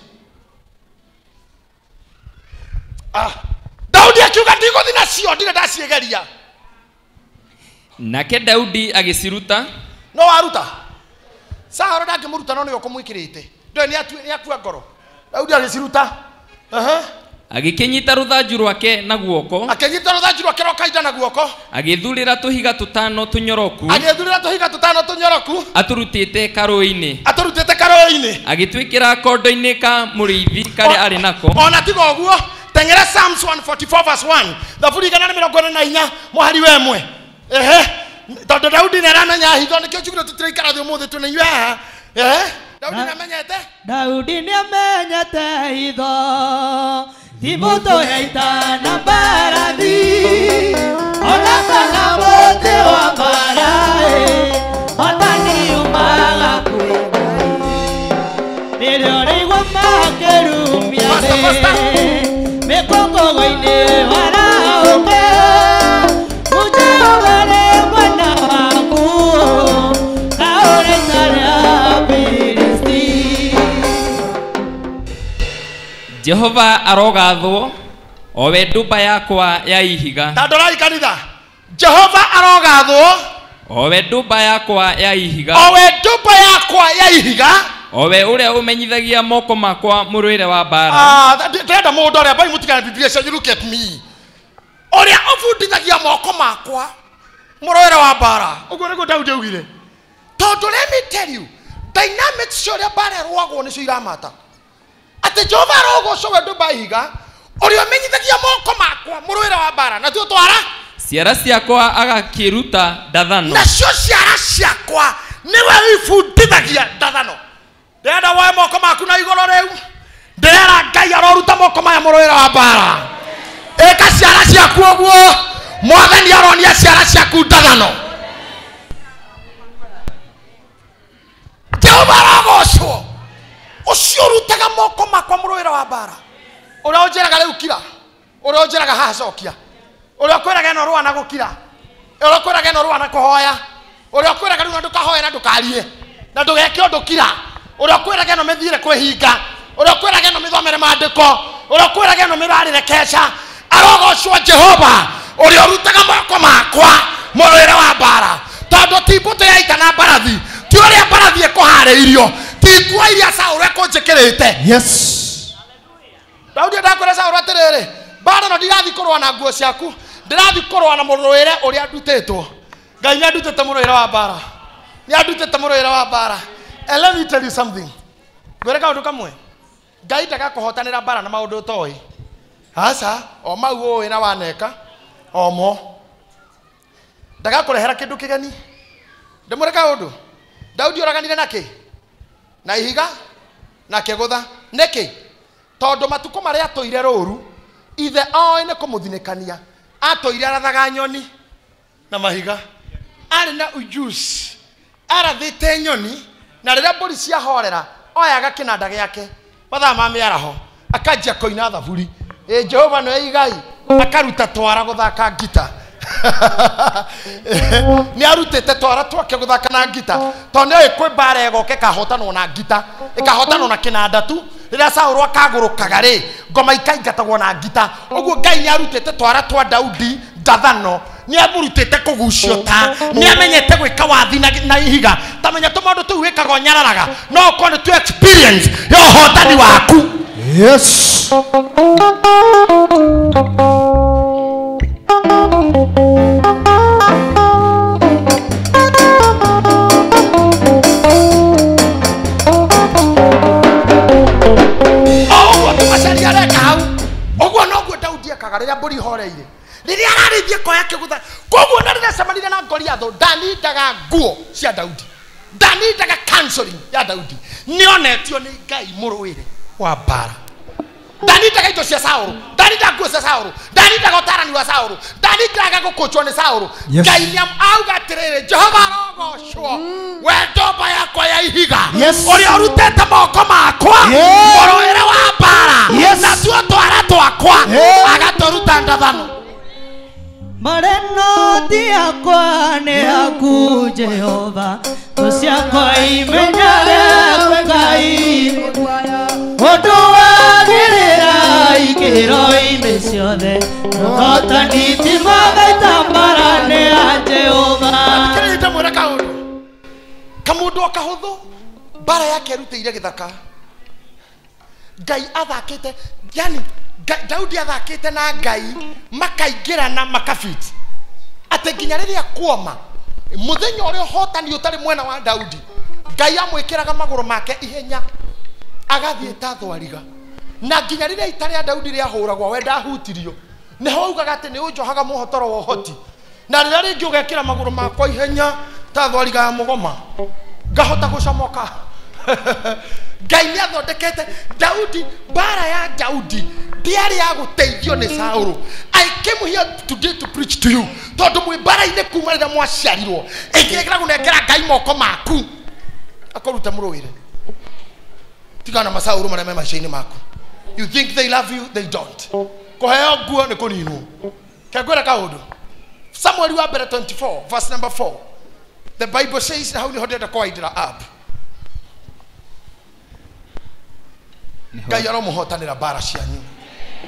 Ah, Daudi akiuga ndigũthiĩ nacio, ndirĩ ndaciĩgeria. Nake Daudi agĩciruta. No waruta. Saũlũ ndangĩmũruta no nĩwe ũkũmwĩkĩrĩte. Ndũĩ nĩakua ngoro. Daudi agĩciruta. Agĩkĩnyita rũthanju rwake na guoko. Akĩnyita rũthanju rwake rwa kainda na guoko. Agĩthurĩra tũhiga tũtano tũnyoroku. Agĩthurĩra tũhiga tũtano tũnyoroku. Atũrutĩte karũĩ-inĩ. Atũrutĩte karũĩ-inĩ. Agĩtwĩkĩra kondo-inĩ ka mũrĩithi karĩa arĩ nako. Ona tiga ũguo, teng'era Psalms 144 verse 1. Thaburi 144 mũhari wa 1. Ehe. Tondũ Daudi nĩaramenya hitho nĩkĩo njugire tũtiraikara thĩ ũmũthĩ twĩna inyuĩ haha. Ehe. Daudi nĩamenyete? Daudi nĩamenyete hitho. Ti mbũtũ ya ita na mbarathi, ona kana mũtĩ wa mbara, hootani umaga kwĩ Ngai. Rĩrĩa ũraigua makĩrumia thĩ, mĩkũngũgũ-inĩ warahũke, Jehova nĩ mwena waku, kaũra ita rĩa Afilisti. Jehova arogathwo o we ndũmba yakwa ya ihiga. Ta ndorai kanitha. Jehova arogathwo o we ndũmba yakwa ya ihiga. O we ndũmba yakwa ya ihiga. O we ũrĩa ũmenyithagia moko makwa mũrũĩre wa mbara. Ah, ndĩrenda mũndũ ũrĩa bai mũtigane Biblia cia look at me. Ũrĩa ũbundithagia moko makwa mũrũĩre wa mbara. Ũguo nĩguo Daudi augire. Tondũ let me tell you, dynamics cia ũrĩa mbara ĩrũagwo nĩcio iramata. Atĩ Jehova arogocwo we ndũmba ihiga ũrĩa ũmenyithagia moko makwa mũrũĩre wa mbara. Na tuo twara ciara ciakwa agakĩruta ndathano. Nacio ciara ciakwa nĩwe ibundithagia ndathano. Ndĩrenda woe moko maku na igũrũ rĩu. Ndĩrera Ngai aroruta moko maya mũrũĩre wa mbara. Ĩka ciara ciaku ũguo. Mwathani aronia ciara ciaku ndathano. Jehova arogocwo ũcio ũrutaga moko makwa mũrũĩre wa mbara. Ũrĩa ũnjĩraga rĩu kira, ũrĩa ũnjĩraga haha cokia, ũrĩa ũkwĩraga ĩno rũa na gũkira, ũrĩa ũkwĩraga ĩno rũa na kũhoya, ũrĩa ũkwĩraga rĩu na ndũkahoe na ndũkarie na ndũgeke ũndũ kira, ũrĩa ũkwĩraga ĩno mĩthiĩre kwĩhinga, ũrĩa ũkwĩraga ĩno mĩthomere maandĩko, ũrĩa ũkwĩraga ĩno mĩrarĩre keca. Arogocwo Jehova ũrĩa ũrutaga moko makwa mũrũĩre wa mbara. Tondũ ti mbũtũ ya ita na mbarathi, ti ũrĩa mbarathi ĩkũharĩirio, ti nguo iria Saũlũ ekũnjĩkĩrĩte. Yes. Daudi ndakwĩra Saũlũ atĩrĩrĩ, mbara ĩno ndirathiĩ kũrũa na nguo ciaku, ndĩrathiĩ kũrũa na mũrũĩre ũrĩa ndutĩtwo. Ngai nĩandutĩte mũrũĩre wa mbara. Nĩandutĩte mũrũĩre wa mbara. And let me tell you something. Ngwĩre kaũndũ kamwe. Ngai ndagakũhotanĩra mbara na maũndũ ũtoĩ. Aca, o mau ũĩ na waneka, o mo. Ndagakũrehera kĩndũ kĩgeni. Ndĩmwĩre kaũndũ. Daudi oraganire na kĩ? Na ihiga na kĩgũtha. Nĩkĩ? Tondũ matukũ marĩa atũire rũru, ithe oĩ nĩ kũmũthinĩkania. Atũire arathaga nyoni na mahiga. Arĩ na ujuzi. Arathĩte nyoni na rĩrĩa mbũri ciahorera, oyaga kĩnanda gĩake mathaa ma mĩaraho, akanjia kũina thaburi. Ĩ Jehova nĩwe igai, akaruta twara gũthaka ngita. Nĩ arutĩte twara twake gũthaka na ngita. Tondũ nĩoĩ kwĩ mbara ĩgoka ĩkahotanwo na ngita, ĩkahotanwo na kĩnanda tu. Rĩrĩa Saũlũ akagũrũkaga rĩ, ngoma ikaingatagwo na ngita. Ũguo Ngai nĩarutĩte twara twa Daudi ndathano, nĩamũrutĩte kũgucio ta, nĩamenyete gwĩka wathi na ihiga. Ta menya tũmaũndũ tũu wĩkaga ũnyararaga, no ũkorwo nĩ tu experience ya ũhotani waku. Yes. areka hau ũguo noguo Daudi ekaga rĩrĩa mbũri ihoreire rĩrĩa ararĩithia koya kĩgũtha koguo na rĩrĩa acemanire na Goliathũ ndanindaga nguo cia Daudi ndanindaga counseling ya Daudi nĩonetio nĩ Ngai mũrũĩre wa mbara ndanindaga indo cia Saũlũ ndanindaga nguo cia Saũlũ ndanindaga ũtarani wa Saũlũ ndanindaga gũkũnjwo nĩ Saũlũ Ngai nĩ auga atĩrĩrĩ Jehova arogocwo we ndomba yakwa ya ihiga ũrĩa ũrutĩte moko makwa mũrũĩre wa mbara na tuo twara twakwa agatũruta ndathano Maneno yakwa nĩ aku Jehova thũ ciakwa imenyage kwĩ Ngai ũndũ wagĩrĩra ikĩro-inĩ ciothe ũhotani ti magaita mbara nĩ ya Jehova Kĩrĩa ndamwĩra kaũndũ kamũndũ o kahũthũ mbara yake erutĩire gĩthaka Ngai athakĩte yani Daudi athakĩte na Ngai makaingĩrana makabit atĩ nginya rĩrĩa kuoma mũthenya ũrĩa ũhotani ũtarĩ mwena wa Daudi Ngai amwĩkĩraga magũrũ make ihenya agathiĩ ta thwariga na nginya rĩrĩa ita rĩa Daudi rĩahũragwo we ndahutirio nĩho augaga atĩ nĩ ũnjohaga mũhotoro wa ũhoti na rĩrĩa rĩngĩ ũgekĩra magũrũ makwa ihenya ta thwariga ya mũgoma ngahota gũcomoka Ngai nĩ athondekete Daudi mbara ya Daudi ndiarĩ ya gũteithio nĩ Saũlũ I came here today to preach to you tondũ mwĩ mbara-inĩ kuma rĩrĩa mwaciarirwo ĩngĩrekera gũnengera Ngai moko maku akũrute mũrũĩre tigana na masaũlũ marĩa me maica-inĩ maku you think they love you they don't kũheo nguo nĩ kũninwo kengwĩra kaũndũ Samuel wa mbere 24 verse number 4 the Bible says hau nĩho ndĩrenda kũwaindĩra up Ngai aromũhotanĩra mbara cianyu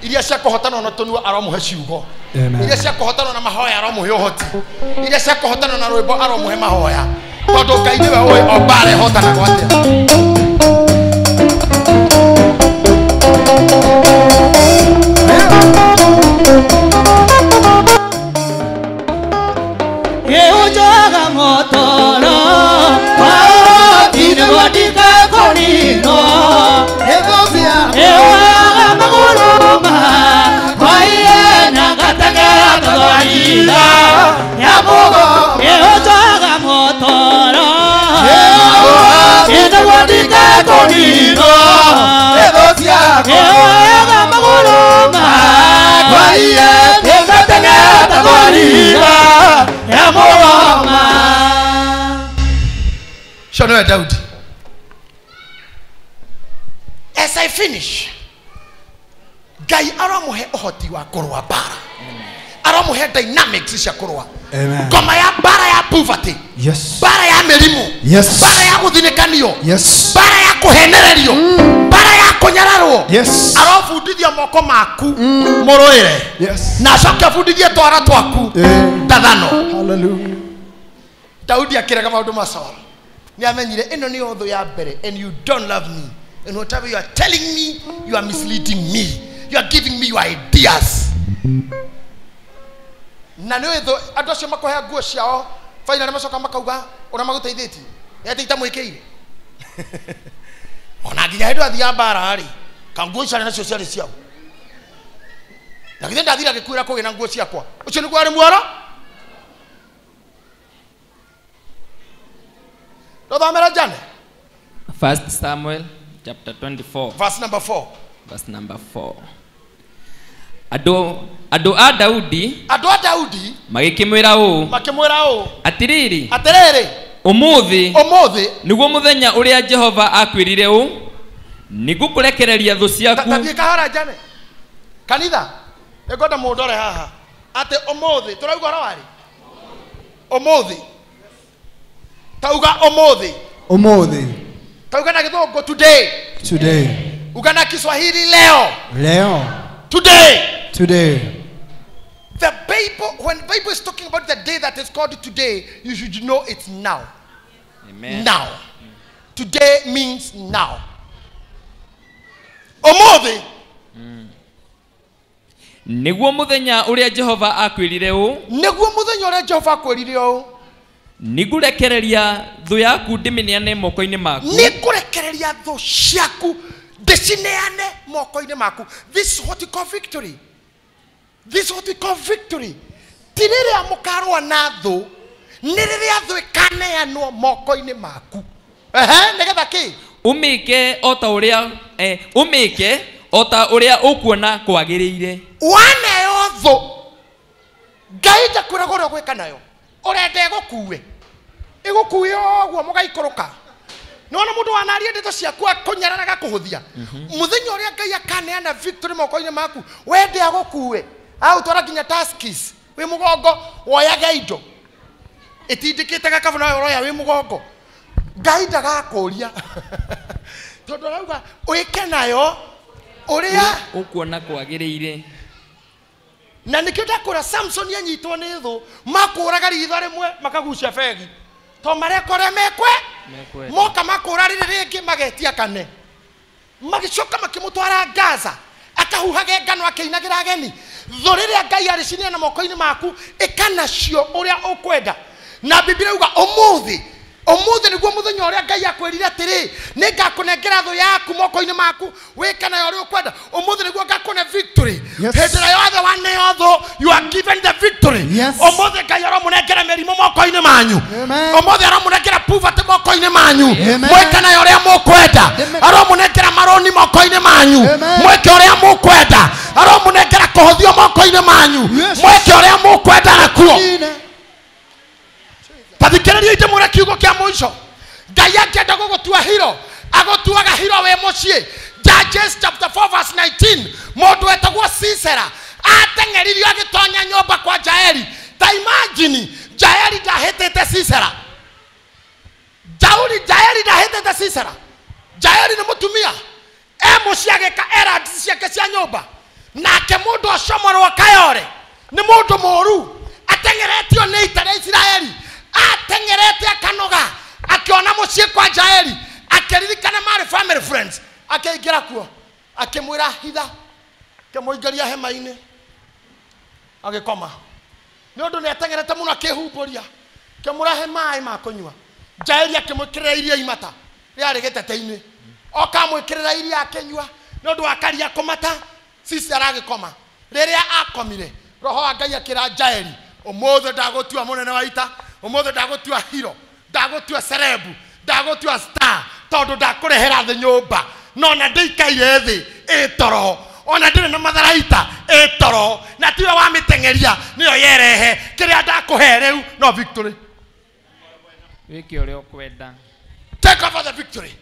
iria cia kũhotana na tũnua aromũhe ciugo iria cia kũhotana na mahoya aromũhe ũhoti iria cia kũhotana na rwĩmbo aromũhe mahoya tondũ Ngai nĩwe ũĩ o mbara ĩhotanagwo atĩa Ĩũnjohaga mũtoro wa ũhoti nĩguo ndikakũninwo ĩũhaga magũrũ makwa ihenya ngateng'era ta thwariga ya mũgoma ĩũnjohaga mũtoro nĩguo ndikakũninwo ĩũhaga magũrũ makwa ihenya ngateng'era ta thwariga ya mũgoma Ũcio nĩwe Daudi As I finish Ngai aramũhe ũhoti wa kũrũa mbara aramũhe dynamics cia kũrũa ngoma ya mbara ya poverty mbara ya mĩrimũ mbara ya gũthinĩkanio mbara ya kũhenererio mbara ya kũnyararwo arobundithia moko maku mũrũĩre na acoke abundithie twara twaku ndathano Daudi akĩrega maũndũ ma Saũlũ nĩ amenyire ĩno nĩyo thũ ya mbere and you don't love me and whatever you are telling me you are misleading me you are giving me your ideas na nĩ thũ andũ acio makũhea nguo ciao finally macoka makauga ũrĩa magũteithĩtie nĩ atĩ itamwĩkĩire ona nginya hĩndĩ athiaga mbara rĩ ka nguo icio arĩ nacio ciarĩ ciao na githĩ ndathire agĩkuĩra kũgĩ na nguo ciakwa ũcio nĩguo arĩ muoro Ndothomera Jane 1 Samuel chapter 24 verse number 4 verse number 4 Andũ a Daudi magĩkĩmwĩra ũũ atĩrĩrĩ ũmũthĩ nĩguo mũthenya ũrĩa Jehova akwĩrire ũũ nĩngũkũrekereria thũ ciaku tathiĩ kahora Jane kanitha nĩngwenda mũndore haha atĩ ũmũthĩ tũrauga ũhoro warĩ ũmũthĩ tauga ũmũthĩ ũmũthĩ tauga na gĩthũngũ today uga na Kiswahili leo today The Bible, when Bible is talking about the day that is called today, you should know it's now. Amen. Now. Today means now. Ũmũthĩ nĩguo mũthenya ũrĩa Jehova akwĩrire ũũ nĩguo mũthenya ũrĩa Jehova akwĩrire ũũ nĩngũrekereria thũ yaku ndĩmĩneane moko-inĩ maku nĩngũrekereria thũ ciaku Ndĩcineane moko-inĩ maku. This is what we call victory. This is what we call victory. Ti rĩrĩa mũkarũa na thũ, nĩ rĩrĩa thũ ĩkaneanwo moko-inĩ maku. Ehe, nĩgetha kĩ? Ũmĩke o ta ũrĩa ũmĩke o ta ũrĩa ũkuona kwagĩrĩire. Waneo thũ, Ngai ndakwĩraga ũrĩa ũgwĩka nayo. Ũrenda ĩgũkue, ĩgũkue ũguo mũgaikũrũka. Nĩwona mũndũ wanaria ndeto ciaku akũnyararaga kũhũthia. Mũthenya ũrĩa Ngai akaneana victory moko-inĩ maku, wende agũkue, agũtwara nginya taskis wĩ mũgongo, woyage indo ĩtindĩkĩte gakabu nawe ũroya wĩ mũgongo. Ngai ndagakũria tondũ arauga wĩke nayo ũrĩa ũkuona kwagĩrĩire. Na nĩkĩo ndakũra Samson anyitwo nĩ thũ, makũraga ritho rĩmwe makagucia begi to mareka ũrĩa mekwe moka makũra rĩrĩ rĩngĩ magetia kane, magĩcoka makĩmũtwara Gaza akahuhage ngano akĩinagĩra ageni. Thũ rĩrĩa Ngai arĩcinia na moko-inĩ maku, ĩka nacio ũrĩa ũkwenda. Na Biblia yuga ũmũthĩ, ũmũthĩ nĩguo mũthenya ũrĩa Ngai akwĩrire atĩrĩ, nĩngakũnengera thũ yaku moko-inĩ maku, wĩke nayo ũrĩa ũkwenda. Ũmũthĩ nĩguo ngakũne victory. Hĩndĩ ĩrĩa yothe waneo thũ, you are given the victory. Ũmũthĩ Ngai aromũnengera mĩrimũ moko-inĩ manyu. Ũmũthĩ aromũnengera poverty moko-inĩ manyu. Mwĩke nayo ũrĩa mũkwenda. Aromũnengera marũni moko-inĩ manyu. Mwĩke ũrĩa mũkwenda. Aromũnengera kũhũthio moko-inĩ manyu. Mwĩke ũrĩa mũkwenda nakuo. Tathikĩrĩria ndĩmwĩre kiugo kĩa mũico. Ngai angĩenda gũgũtua hero, agũtuaga hero wĩ mũciĩ. Judges chapter 4 verse 19, mũndũ wetagwo Sisera ateng'eririo agĩtonya nyũmba kwa Jaeli. Ta imagine, Jaeli ndahĩtĩte Sisera. Jaeli ndahĩtĩte Sisera. Jaeli nĩ mũtumia e mũciĩ agĩka errands ciake cia nyũmba, nake mũndũ ũcio mwerũ Kayore nĩ mũndũ mũũru, ateng'eretio nĩ ita rĩa Isiraeli, ateng'erete akanoga, akĩona mũciĩ kwa Jaeli, akĩririkana marĩ family friends, akĩingĩra kuo, akĩmwĩra hitha, akĩmũingĩria hema-inĩ, agĩkoma. Nĩ ũndũ nĩateng'erete mũno akĩhumbũria, akĩmũrehe maĩ ma kũnyua. Jaeli akĩmwĩkĩrĩra iria imata rĩarĩ gĩtete-inĩ, oka amwĩkĩrĩra iria akĩnyua, nĩ ũndũ wa karia kũmata, Sisera agĩkoma. Rĩrĩa akomire, roho wa Ngai akĩra Jaeli, ũmũthĩ ndagũtua mũnene wa ita, ũmũthĩ ndagũtua hero, ndagũtua cerebu, ndagũtua star, tondũ ndakũrehera thĩ nyũmba, no na ndĩikaire thĩ ĩ toro, ona ndĩrĩ na matharaita ĩ toro, na tiwe wamĩteng'eria nĩyo yerehe. Kĩrĩa ndakũhe rĩu no victory. Wĩke ũrĩa ũkwenda. Take over the victory.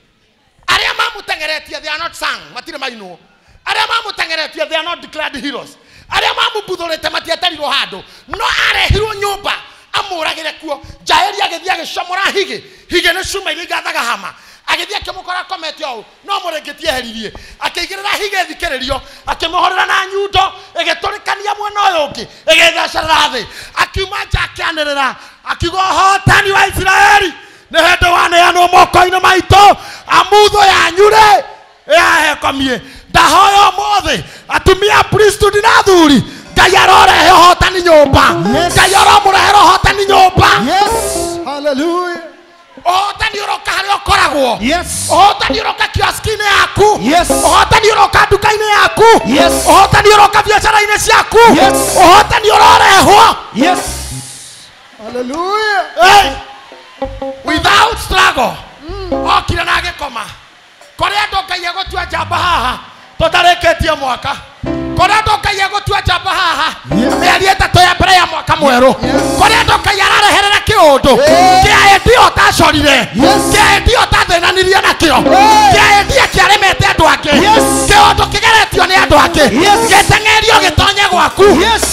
Arĩa mamũteng'eretie, they are not sung, matirĩ mainwo. Arĩa mamũteng'eretie, they are not declared heroes. Arĩa mamũbuthũrĩte matietarirwo handũ, no arehirwo nyũmba amũragĩre kuo. Jaeli agĩthiĩ agĩcomora higĩ, higĩ nĩ cuma iria igathaga hama, agĩthiĩ akĩmũkora akomete ũũ, no mũrĩngĩti eheririe, akĩigĩrĩra higĩ thikĩrĩrio, akĩmũhũrĩra na nyundo, ĩgĩtũrĩkania mwena ũyũ ũngĩ, ĩgĩthecerera thĩ. Akiuma nja akĩanĩrĩra, akiuga ũhotani wa Isiraeli nĩ hĩndĩ waneanwo moko-inĩ maitũ, amutho yanyu rĩ ĩyahekomie. Ndahoya ũmũthĩ atumia priesthood na athuri, Ngai arorehe ũhotani nyũmba. Ngai aromũrehera ũhotani nyũmba. Hallelujah. Ũhotani ũroka harĩa ũkoragwo. Ũhotani ũroka kioski-inĩ yaku. Ũhotani ũroka nduka-inĩ yaku. Ũhotani ũroka biacara-inĩ ciaku. Ũhotani ũrorehwo. Hallelujah. Hey! Without struggle. Okire na agĩkoma. Kũrĩ andũ Ngai egũtua njamba haha tũtarĩkĩtie mwaka. Kũrĩ andũ Ngai egũtua njamba haha mĩeri 3 ya mbere ya mwaka mwerũ. Kũrĩ andũ Ngai arareherera kĩũndũ kĩa endia ũtacorire, kĩa endia ũtathĩnanirie nakĩo, kĩa endia kĩaremete andũ angĩ, kĩũndũ kĩgeretio nĩ andũ angĩ, gĩteng'erio gĩtonye gwaku,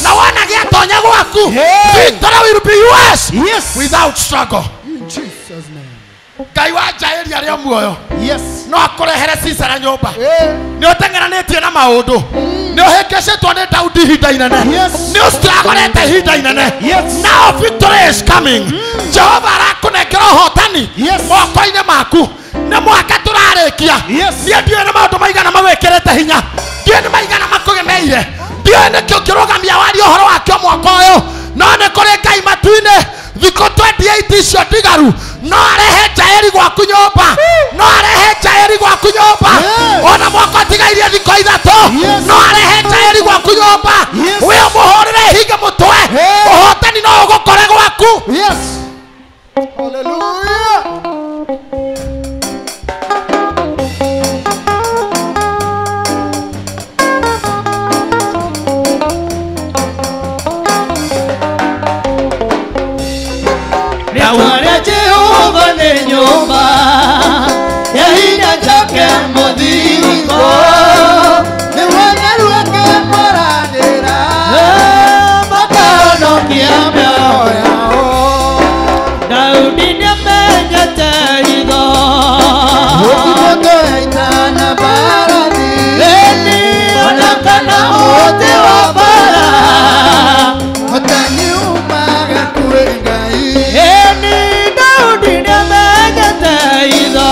na wona gĩatonya gwaku, victory will be yours without struggle. In Jesus' name. Ngai wa Jaeli arĩ o muoyo. No akũrehere Sisera nyũmba. Nĩ ũteng'eranĩtie na maũndũ, nĩ ũhĩngĩcĩtwo nĩ Daudi ihinda inene, nĩ ũstragorete ihinda inene. Now victory is coming. Jehova arakũnengera ũhotani moko-inĩ maku. Nĩ mwaka tũrarĩkia. Niĩ ndiũĩ nĩ maũndũ maigana mawĩkĩrĩte hinya, ndiũĩ nĩ maigana makũgemeire, ndiũĩ nĩkĩ ũngĩrũgamia warie ũhoro wakĩo mwaka ũyũ, no nĩ kũrĩ Ngai matu-inĩ thikũ 28 icio ndigaru, no arehe Jaeli gwaku nyũmba, no arehe Jaeli gwaku nyũmba. Ona mwaka Aikairie thikũ ithatũ no arehe Jaeli gwaku nyũmba we ũmũhũrĩre ihinga mũtwe ũhotani no ũgũkore gwaku. Yes. Hallelujah. Rĩtwa Jehova nĩ nyũmba ya hinya njake mũthingo nĩguo meruake moranĩra makahonokia mĩoyo yao. Daudi nĩamenyete hitho Mũtino ya ita na mbarathi ĩni ona kana mũtĩ wa mbara ũtani umaga kwĩ Ngai. Ĩni Daudi nĩamenyete hitho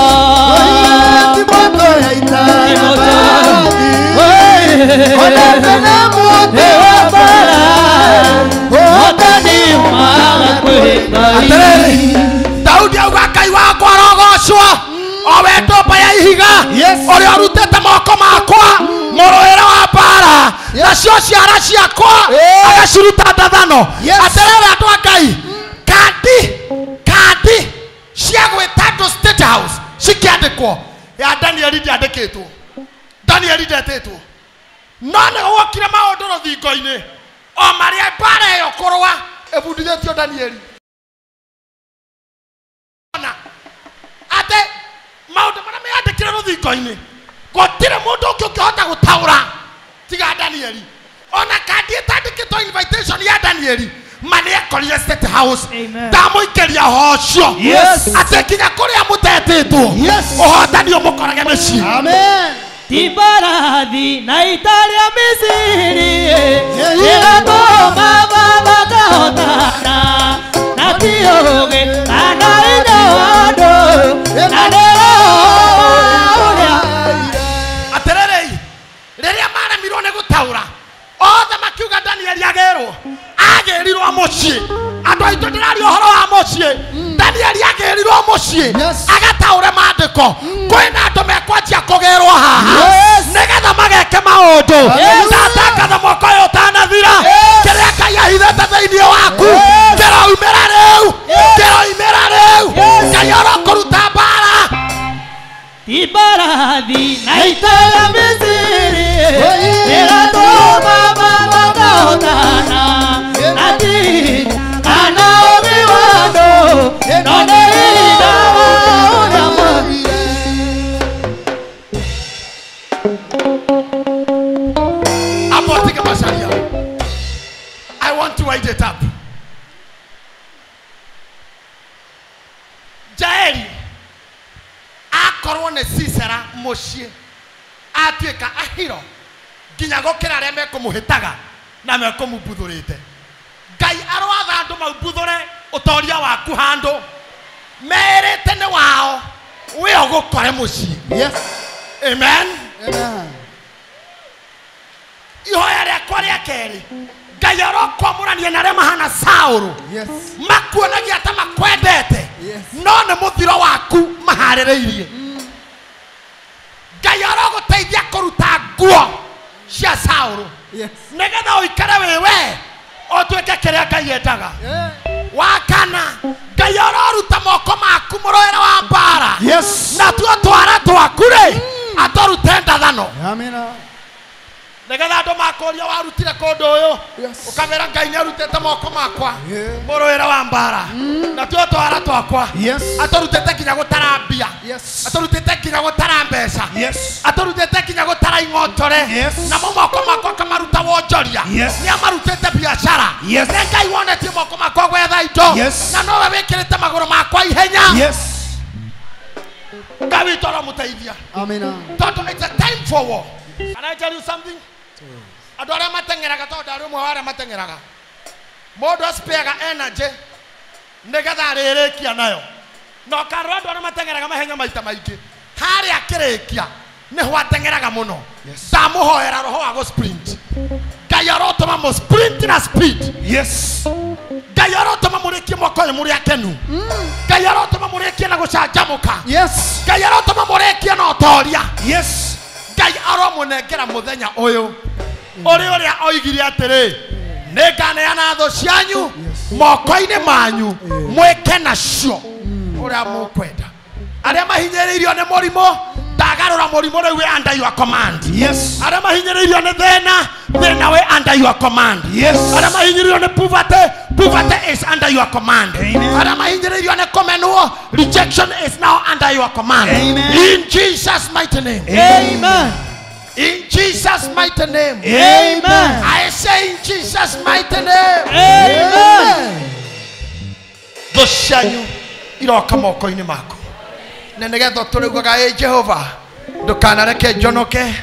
Ti moto ya ita na mbarathi ona kana mũtĩ wa mbara ũtani umaga kwĩ Ngai. Atĩrĩrĩ, Daudi auga Ngai wakwa arogocwo o we ndũmba ya ihiga ũrĩa ũrutĩte moko makwa mũrũĩre wa mbara nacio ciara ciakwa agaciruta ndathano. Atĩrĩrĩ andũ a Ngai, kandi cia gwĩta andũ State House cikĩandĩkwo ya Danieli ndĩandĩkĩtwo, Danieli ndetĩtwo, no nĩ gwokire maũndũ rũthingo-inĩ o marĩa mbara ĩyo kũrũa ĩbundithĩtio Danieli atĩ maũndũ marĩa meyandĩkire rũthingo-inĩ gũtirĩ mũndũ ũngĩ ũngĩhota gũtaũra tiga Danieli. Ona kandi ĩtandĩkĩtwo invitation ya Danieli ma nĩekorire State House ndamũikĩria hocio atĩ nginya kũrĩa mũtetĩtwo ũhotani ũmũkorage mĩciĩ. Amen. Ti mbarathi na ita rĩa Misiri ĩgatũma makahotana na ti ũũgĩ kana hinya wa andũ na nĩ roho wa ũrĩa. Atĩrĩrĩ, rĩrĩa maremirwo nĩ gũtaũra othe makiuga Danieli agĩrwo agĩrirwo mũciĩ. Andũ aitũ ndĩraria ũhoro wa mũciĩ. Danieli agĩrirwo mũciĩ agataũre maandĩko. Kwĩna andũ mekwanjia kũgĩrwo haha nĩgetha mageke maũndũ. Ndatangatha mwaka ũyũ ũtanathira kĩrĩa Ngai ahithĩte thĩinĩ waku kĩroimĩra rĩu, kĩroimĩra rĩu. Ngai arokũruta mbara. Ti mbarathi na ita rĩa Misiri ĩgatũma makahotana na ti kana ũũgĩ wa andũ no nĩ hinya wa ũrĩa mũtheru. Apotika Masaria, I want to write it up. Jaeli akorwo nĩ Sisera mũciĩ atuĩka ahiro nginya gũkĩra arĩa mekũmũhĩtaga na mekũmumbuthũrĩte. Ngai aroatha andũ maumbuthũre ũtoria waku handũ merĩte nĩ wao we ũgũkore mũciĩ. Yes. Amen. Amen. Ihoya rĩakwa rĩa kerĩ, Ngai arokwamũrania na arĩa mahana Saũlũ Yes. makuonagia ta makwendete Yes. no nĩ mũthiro waku maharĩrĩirie. Ngai arogũteithia kũruta nguo cia Saũlũ Yes. nĩgetha ũikare wĩ we ũtuĩke kĩrĩa Ngai endaga. Wa kana, Ngai aroruta moko maku mũrũĩre wa mbara Yes. natuo twara twaku rĩ atũrute ndathano. Amina. Nĩgetha andũ makũria warutire kũndũ ũyũ Yes. ũkamera Ngai nĩarutĩte moko makwa Yeah. mũrũĩre wa mbara natuo twara twakwa Yes. atũrutĩte nginya gũtara mbia Yes. atũrutĩte nginya gũtara mbeca Yes. atũrutĩte nginya gũtara ing'otore Yes. namo moko makwa akamaruta wonjoria Yes. nĩamarutĩte biacara Yes. nĩ Ngai wonetie moko makwa gwetha indo Yes. na nowe wĩkĩrĩte magũrũ makwa ihenya. Yes. Ngai witũ aromũteithia. Amina. Tondũ it's a time for war. Can I tell you something? Andũ arĩa mateng'eraga tondũ ndarĩ ũmwe wa arĩa mateng'eraga mũndũ acipeaga energy nĩgetha arĩrĩkia nayo na ũkarora andũ arĩa mateng'eraga mahenya maita maingĩ harĩa akĩrĩkia nĩho ateng'eraga mũno. Ndamũhoera roho wa gũ-sprint. Ngai arotũma mũ sprint na speed. Yes. Ngai arotũma mũrĩkie mwaka ũyũ mũrĩ akenu. Ngai arotũma mũrĩkie na gũcanjamũka. Yes. Ngai arotũma mũrĩkie na ũtoria. Yes. Ngai aromũnengera mũthenya ũyũ ũrĩa ũrĩa oigire atĩrĩ nĩnganeana thũ cianyu moko-inĩ manyu mwĩke nacio ũrĩa mũkwenda. Arĩa mahinyĩrĩirio nĩ mũrimũ ndagarũra mũrimũ rĩu wĩ under your command. Yes. Arĩa mahinyĩrĩirio nĩ thĩna, thĩna wĩ under your command. Yes. Arĩa mahinyĩrĩirio nĩ poverty, poverty is under your command. Amen. Arĩa mahinyĩrĩirio nĩ kũmenwo, rejection is now under your command. Amen. In Jesus' mighty name. Amen. In Jesus' mighty name. Amen. I say in Jesus' mighty name. Amen. Thũ cianyu iroka moko-inĩ maku. Na nĩgetha tũrĩugaga ĩ Jehova ndũkanareke njonoke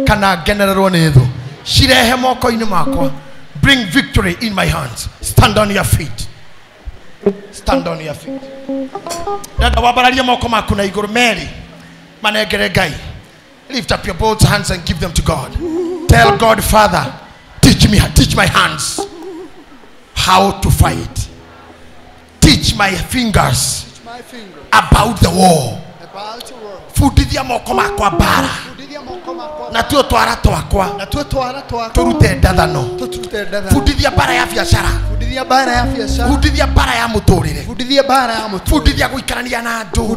kana ngenererwo nĩ thũ. Cirehe moko-inĩ makwa. Bring victory in my hands. Stand on your feet. Stand on your feet. Ndenda wambararie moko maku na igũrũ merĩ manengere Ngai. Lift up your both hands and give them to God. Tell God, Father, teach me, teach my hands how to fight. Teach my fingers about the war. Fundithia moko makwa mbara na tuo twara twakwa turute ndathano. Fundithia mbara ya biacara, fundithia mbara ya muturire, fundithia guikarania na andu,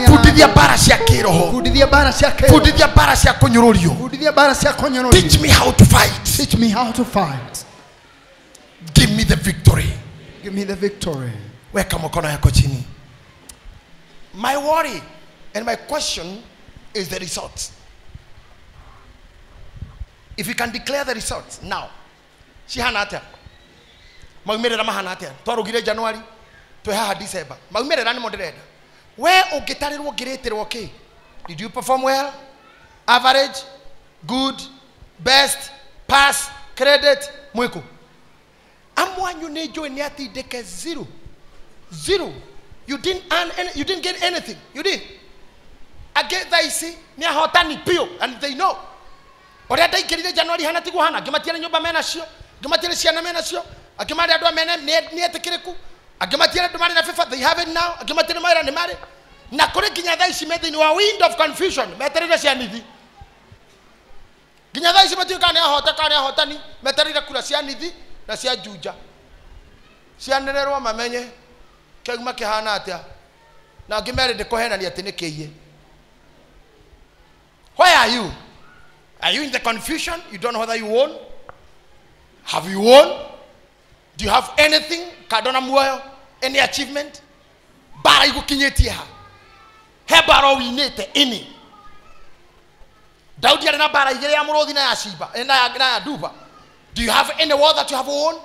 fundithia mbara cia kiroho, fundithia mbara cia kunyururio. Teach me how to fight. Teach me how to fight. Give me the victory. Give me the victory. Weka mkono yako chini. My worry and my question is the results. If you can declare the results now. Cihana atia? Maumĩrĩra mahana atia? Twarugire January, twĩ haha December. Maumĩrĩra nĩmo ndĩrenda. We ũngĩtarĩrwo ũngĩrĩtĩrwo kĩ? Did you perform well? Average? Good? Best? Pass? Credit? Mwĩkũ? Amwanyu nĩ njũĩ nĩ atindĩke zero. Zero. You didn't earn any, you didn't get anything. You did. Again, thaa ici nĩ ahotani piũ and they know. Ũrĩa ndaingĩrire January hana tiguo hana, ngĩmatia nĩ nyũmba menacio, ngĩmatia nĩ ciana menacio, angĩ marĩ andũ amene nĩ etĩkĩrĩku, angĩ matirĩ andũ marĩ na favor, they have it now, angĩ matirĩ mawĩra nĩ marĩ. Na kũrĩ nginya thaa ici me thĩinĩ wa wind of confusion, metereire cianithi. Nginya thaa ici matiũĩ kana nĩ ahote kana nĩ ahotani, metereire kura cia nithi na cia Juja. Cianĩrĩrwo mamenye kĩauma kĩhana atĩa. Na angĩ merĩ ndĩkũhenania atĩ nĩ kĩiye. Where are you? Are you in the confusion? You don't know whether you won? Have you won? Do you have anything? Kadona muoyo? Any achievement? Bara igukinyetie ha. He bara winite ini. Daudi arĩ na bara igĩrĩ ya mũrũthi na ya ciba, na ya nduba. Do you have any war that you have won?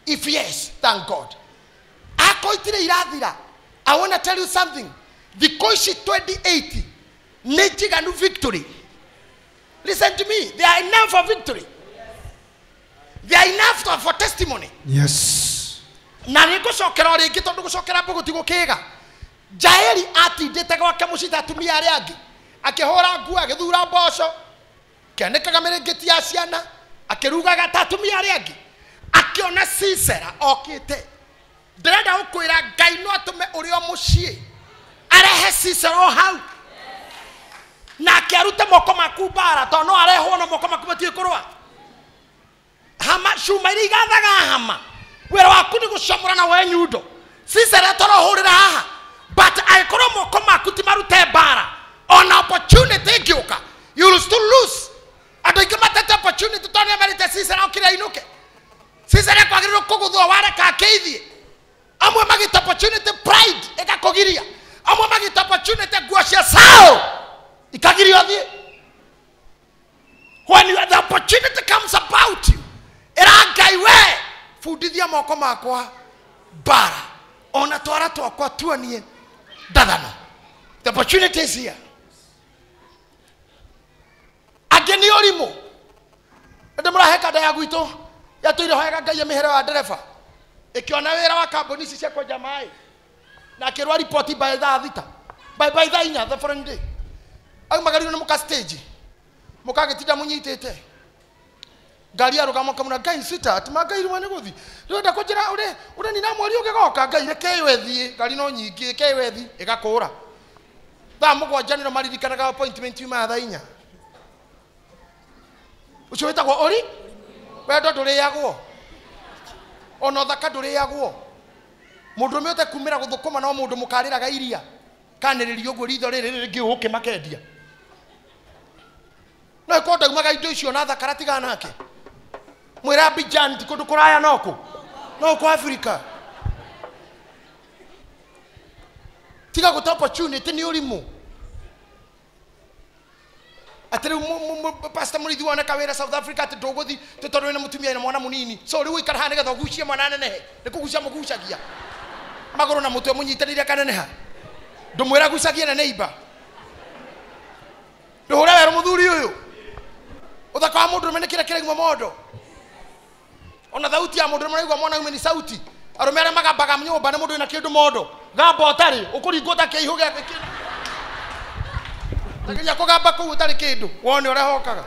If yes, thank God. Akoitire irathira. I want to tell you something. Thikũ ici 2080 nĩ njiganu victory. Listen to me. They are enough for victory. They are enough for testimony. Yes. Na nĩngũcokera o rĩngĩ tondũ gũcokera mbũgũ ti gũkĩga. Jaeli atindĩte gwake mũciĩ ta atumia arĩa angĩ. Akĩhũra nguo, agĩthura mboco, akĩanĩkaga mĩrĩngĩti ya ciana, akĩrugaga ta atumia arĩa angĩ. Akĩona Sisera okĩte. Ndĩrenda gũkwĩra Ngai no atũme ũrĩ o mũciĩ arehe Sisera o hau. Na akĩarute moko maku mbara tondũ no arehwo na moko maku matiĩ kũrũa. Hama cuma iria igathaga hama. Wĩra waku nĩ gũcomora na woe nyundo. Sisera torohũrĩra haha. But angĩkorwo moko maku ti marute mbara, ona opportunity ĩngĩũka, you will still lose. Andũ aingĩ matete opportunity tondũ nĩmerĩte Sisera okire ainũke. Sisera kwagĩrĩirwo kũgũthwo wareka akĩithie. Amwe magĩte opportunity pride ĩgakũgiria. Amwe magĩte opportunity nguo cia Saul ikagirio thiĩ. When the opportunity comes about you, ĩra Ngai we fundithia moko makwa mbara ona twara twakwa tuonie ndathano. The opportunity is here. Angĩ nĩ ũrimũ. Ndĩ mũrahe kanda ya gwitũ yatũire hoyaga Ngai amĩhere wa ndereba ĩkĩona wĩra wa kambuni ici cia kwenja maĩ na akĩrwo ripoti by thaa thita by thaa inya the following day. Aumagarirwo nĩ mũka stage mũkagĩtinda mũnyitĩte ngari arũgama kamũra Ngai sita ati ma Ngai rĩmwe nĩ gũthiĩ rĩu kũnjĩra ũrĩ nina mweri ũgĩgoka Ngai reke ĩyo ĩthiĩ ngari no nyingĩ reke ĩyo ĩthiĩ ĩgakũra thaa mũgwanja nĩro maririkanaga appointment yuma thaa inya. Ũcio wĩtagwo ũri wendo ndũrĩagwo ona ũthaka ndũrĩagwo. Mũndũrũme ũtekumĩra gũthũkũma no mũndũ mũkarĩraga iria kanĩrĩria ũguo ritho rĩrĩ rĩngĩ ũkĩ makendia. No ĩkorwo ndaumaga indo icio na thakara tigana nake. Mwĩra Abidjan ti kũndũ kũraya nokũ no kũ Africa. Tiga gũte opportunity nĩ ũrimũ. Atĩ rĩu Pastor Mũrĩithi woneka wĩra South Africa atĩ ndũgũthi tondũ wĩna mũtumia na mwana mũnini. So rĩu ũikara haha nĩgetha ũgucie mwana anenehe. Nĩ kũgucia mũgucagia magũrũ na mũtwe mũnyitanĩire kaneneha. Ndũmwĩra gucagie na neighbor. Ndũhũre werũ mũthuri ũyũ. Ũthaka wa mũndũrũme nĩ kĩrĩa kĩraigua mondo. Ona thauti ya mũndũrũme ũraigua mwanaume nĩ sauti. Arũme arĩa magambaga nyũmba nĩ mũndũ wĩna kĩndũ mondo. Gamba ũtarĩ ũkũringwo ta kĩihũ gĩa kĩndũ. Tageria kũgamba kũu ũtarĩ kĩndũ wone ũrĩa hokaga.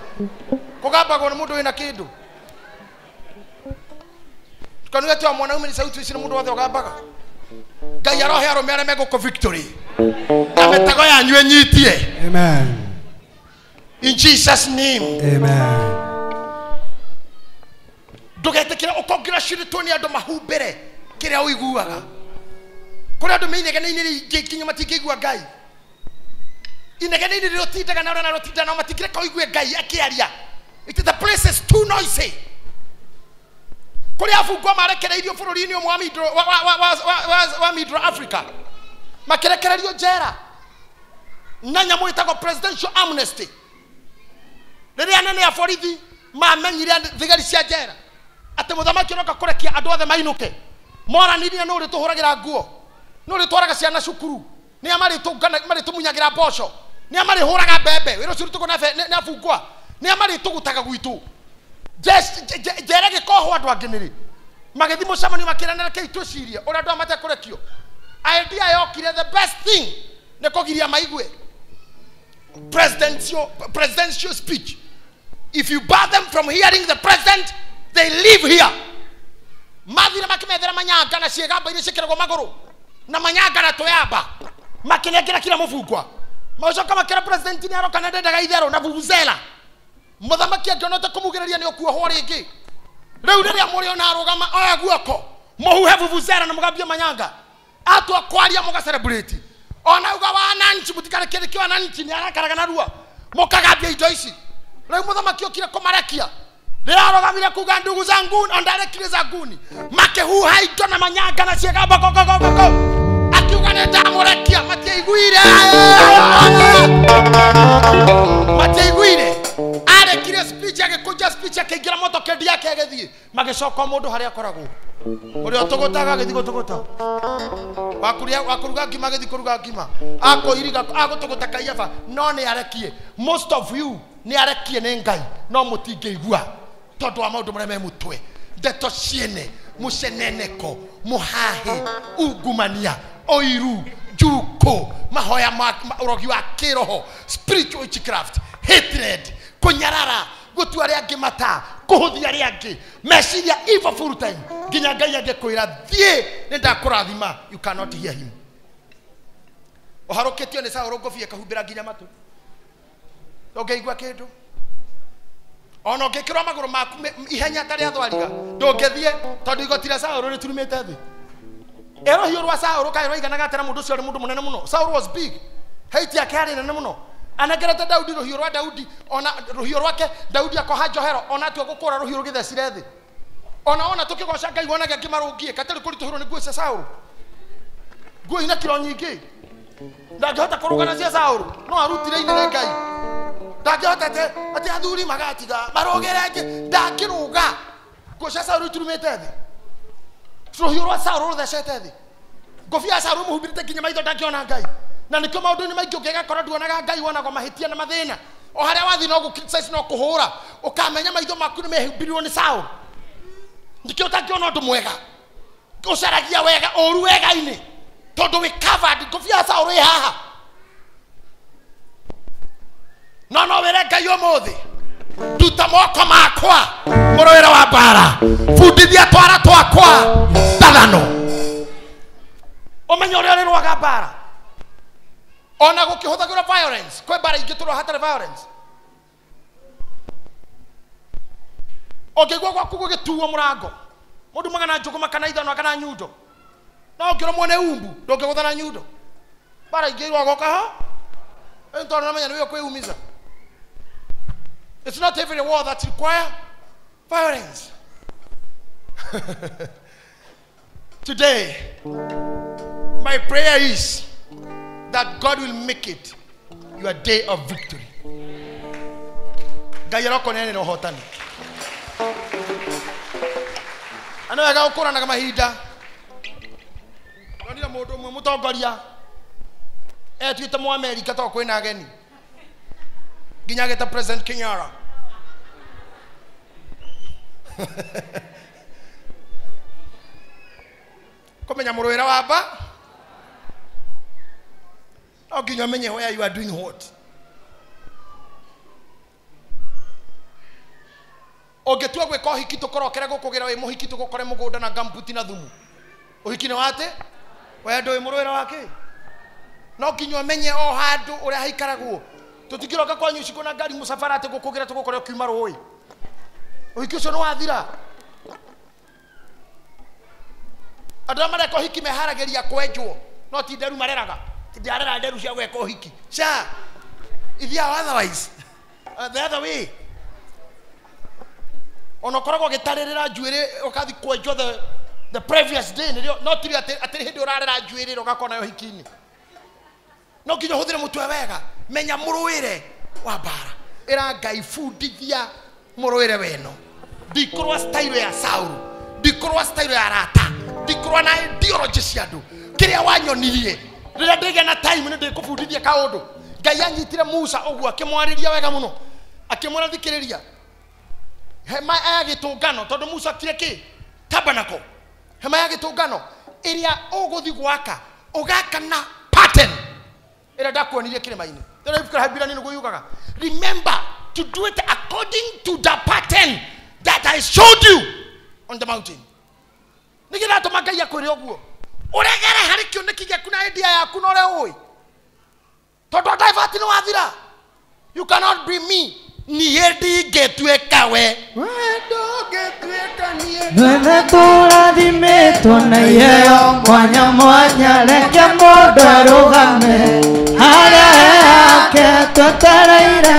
Kũgambagwo nĩ mũndũ wĩna kĩndũ. Tukanuge atĩ wa mwanaume nĩ sauti ici nĩ mũndũ wothe ũgambaga. Ngai arohe arũme arĩa megũkũ victory. Na mĩtego yanyu ĩnyitie. Amen. In Jesus name. Amen. Ndũgetĩkĩre ũcongratulate nĩ andũ mahumbĩre kĩrĩa ũiguaga. Kũrĩ andũ meinegene-inĩ rĩingĩ nginya matingĩigua Ngai. Inegene-inĩ rĩrĩa ũtindaga na ũrĩa ũtinda nao matingĩreka ũigue Ngai akĩaria. It is the place is too noisy. Kũrĩ abungwa marekereirio bũrũri-inĩ ũmwe wa Middle Africa. Makĩrekererio njera na nyamũ ĩtagwo presidential amnesty. Rĩrĩa anene a borithi mamenyire thigari cia njera atĩ mũthamaki ũroka kũrekia andũ othe mainũke, moranirie nũ ũrĩtũhũragĩra nguo, nũ ũrĩtwaraga ciana cukuru, nĩa marĩtũmunyagĩra mboco, nĩa marĩhũraga mbembe, wĩra ũcio ũrutagwo nĩ abungwa, nĩa marĩtũgutaga gwitũ. Njera gĩkohwo andũ angĩ nĩrĩ magĩthiĩ mũcemanio makĩranĩra kĩi twĩcirie ũrĩa andũ aya matekũrekio. Idea yokire the best thing nĩ kũgiria maigue presidential speech. If you bar them from hearing the president, they live here. Mathire makĩmethera manyanga na ciĩgamba iria ciĩkĩragwo magũrũ na manyanga na tũyamba makĩnengera kila mũbungwa. Magĩcoka makĩra president nĩ aroka na ndendaga itherũ na vuvuzela. Mũthamaki angĩona ũtekũmugĩrĩria nĩ ũkuohwo rĩngĩ. Rĩu rĩrĩa mũrĩona arũgama oya guoko mũhuhe vuvuzela na mũgambie manyanga atua kwaria mũgacelebrate. Ona uga wananchi mũtikarekerekie wananchi nĩ arakaraga narua mũkagambia indo ici. Rĩu mũthamaki okire kũmarekia rĩrĩa arũgamire kuga ndugu zangu na ndarekire zanguni makĩhuha indo na manyanga na ciĩgamba go go go go akiuga nĩ ndamũrekia. Matiaiguire, matiaiguire. Arekire speech agĩkũnja speech akĩingĩra motokendi yake agĩthiĩ. Magĩcoka mũndũ harĩa akoragwo ũrĩa ũtũgũtaga agĩthiĩ gũtũgũta, wakũruga ngima agĩthiĩ kũruga ngima, akũiriga agũtũgũta kaiyaba. No nĩ arekie. Most of you nĩ arekie nĩ Ngai no mũtingĩigua tondũ wa maũndũ marĩa me mũtwe. Ndeto ciene, mũceneneko, mũhahĩ, ungumania, ũiru, njukũ, mahoya ma ũrogi wa kĩroho, spiritual witchcraft, hatred, kũnyarara, gũtua arĩa angĩ mata, kũhũthia arĩa angĩ, meciria evil full time nginya Ngai angĩkwĩra thiĩ nĩ ndakũrathima, you cannot hear him. Ũharũkĩtio nĩ Saũlũ ngũbia ĩkahumbĩra nginya matũ, ndũngĩigua kĩndũ. Ona ũngĩkĩrwo magũrũ maku ihenya ta rĩa thwariga ndũngĩthiĩ tondũ igoti rĩa Saũlũ rĩturumĩte thĩ. Ĩrũhiũ rwa Saũlũ kaĩ rwaiganaga atĩa na mũndũ ũcio arĩ mũndũ mũnene mũno. Saũlũ was big, height yake yarĩ nene mũno. Anengerete Daudi rũhiũ rwa Daudi, ona rũhiũ rwake Daudi akoha njohero, ona atua gũkũra rũhiũ rũgĩthecire thĩ. Ona ona tũkĩgoca Ngai wonage angĩ marũngiĩ katarĩ kũritũhĩrwo nĩ nguo cia Saũlũ. Nguo ina kiro nyingĩ ndangĩhota kũrũga na cia Saũlũ, no arutire inene Ngai. Ndangĩhota atĩ athuri magatiga marũgĩre ngĩ, ndangĩrũga. Nguo cia Saũlũ iturumĩte thĩ, rũhiũ rwa Saũlũ rũthecete thĩ, ngũbia ya Saũlũ ĩmũhumbĩrĩte nginya maitho ndangĩona Ngai. Na nĩkĩo maũndũ-inĩ maingĩ ũngĩgakora nduonaga Ngai, wonagwo mahĩtia na mathĩna. O harĩa wathiĩ no gũ-criticize no kũhũra, ũkamenya maitho maku nĩ mehumbĩrirwo nĩ Saũlũ. Nĩkĩo ũtangĩona ũndũ mwega, ũcaragia wega ũru wega-inĩ tondũ wĩ covered. Ngũbia ya Saũlũ ĩ haha. No no wĩre Ngai ũmũthĩ, nduta moko makwa mũrũĩre wa mbara, bundithia twara twakwa ndathano, ũmenye ũrĩa ũrĩrũaga mbara. Ona gũkĩhũthagĩrwo violence, kwĩ mbara ingĩ tũrũa hatarĩ violence. Ũngĩigua gwaku gũgĩtuo mũrango mũndũ magana njũgũma kana ithano kana nyundo no ũngĩrũmwo nĩ umbu ndũngĩgũtha na nyundo bara ingĩ irwagoka ho tondũ namenya nĩwe kwĩumiza. It's not every war that require violence. Today, my prayer is that God will make it your day of victory. Ngai arokonene ũhotani. Ano wega gũkũranaga mahinda. Ndonire mũndũ ũmwe mũtongoria etuĩte Mũamerika tondũ kwĩna ageni nginya agĩta President Kenyatta. Kũmenya mũrũĩra wa mba no nginya ũmenye where you are doing what. Ũngĩtua gwĩka ũhiki tũkorokere gũkũgĩra wĩ mũhiki tũgũkore mũgũnda na gambuti na thumu. Ũhiki nĩ wa atĩ? We ndũĩ mũrũĩra wa kĩ? No nginya ũmenye o handũ ũrĩa haikaragwo. Tũtingĩroka kwanyu ucikũ na ngari mũcabara atĩ gũkũgĩra tũgũkore ũkiuma rũĩ. Ũhiki ũcio nĩ wathira. Andũ arĩa mareka ũhiki meharagĩria kwenjwo no ti nderu mareraga. Ndirarera nderu cia gwĩka ũhiki. Ca ithiaga otherwise. The other way. Ona ũkoragwo ũgĩtarĩrĩra njuĩrĩ ũkathi kwenjwo the previous day nĩrĩo no ti atĩ hĩndĩ ũrarera njuĩrĩ ĩrĩa ũgakorwo nayo ũhiki-inĩ. No nginya ũhũthĩre mũtwe wega. Menya mũrũĩre wa mbara. Ĩra Ngai bundithia mũrũĩre weno. Ndikũrũa style ya Saulu. Ndikũrũa style ya arata. Ndikũrũa na ideology cia andũ. Kĩrĩa wanyonirie rĩrĩa ndĩgĩa na time nĩ ndĩkũbundithia kaũndũ. Ngai anyitire Musa ũguo akĩmwarĩria wega mũno. Akĩmwĩra thikĩrĩria. Hema ya gĩtũngano tondũ Musa akire kĩ? Tabernacle. Hema ya gĩtũngano ĩrĩa ũgũthiĩ gwaka ũgaka na pattern ĩrĩa ndakuonirie kĩrĩma-inĩ. Tondũ ibuku rĩa Ahibirania nĩguo yugaga. Remember to do it according to the pattern that I showed you on the mountain. Nĩkĩ ndatũma Ngai akwĩre ũguo? Ũregere harĩ kĩoneki gĩaku na idea yaku na ũrĩa ũĩ. Tondũ divert nĩ wathira. You cannot be me. Niĩ ndingĩtuĩka we. We ndũngĩtuĩka niĩ. Twethe tũrathimĩtwo na iheo mwanya mwanya, reke mũndũ arũgame harĩa yake twetereire.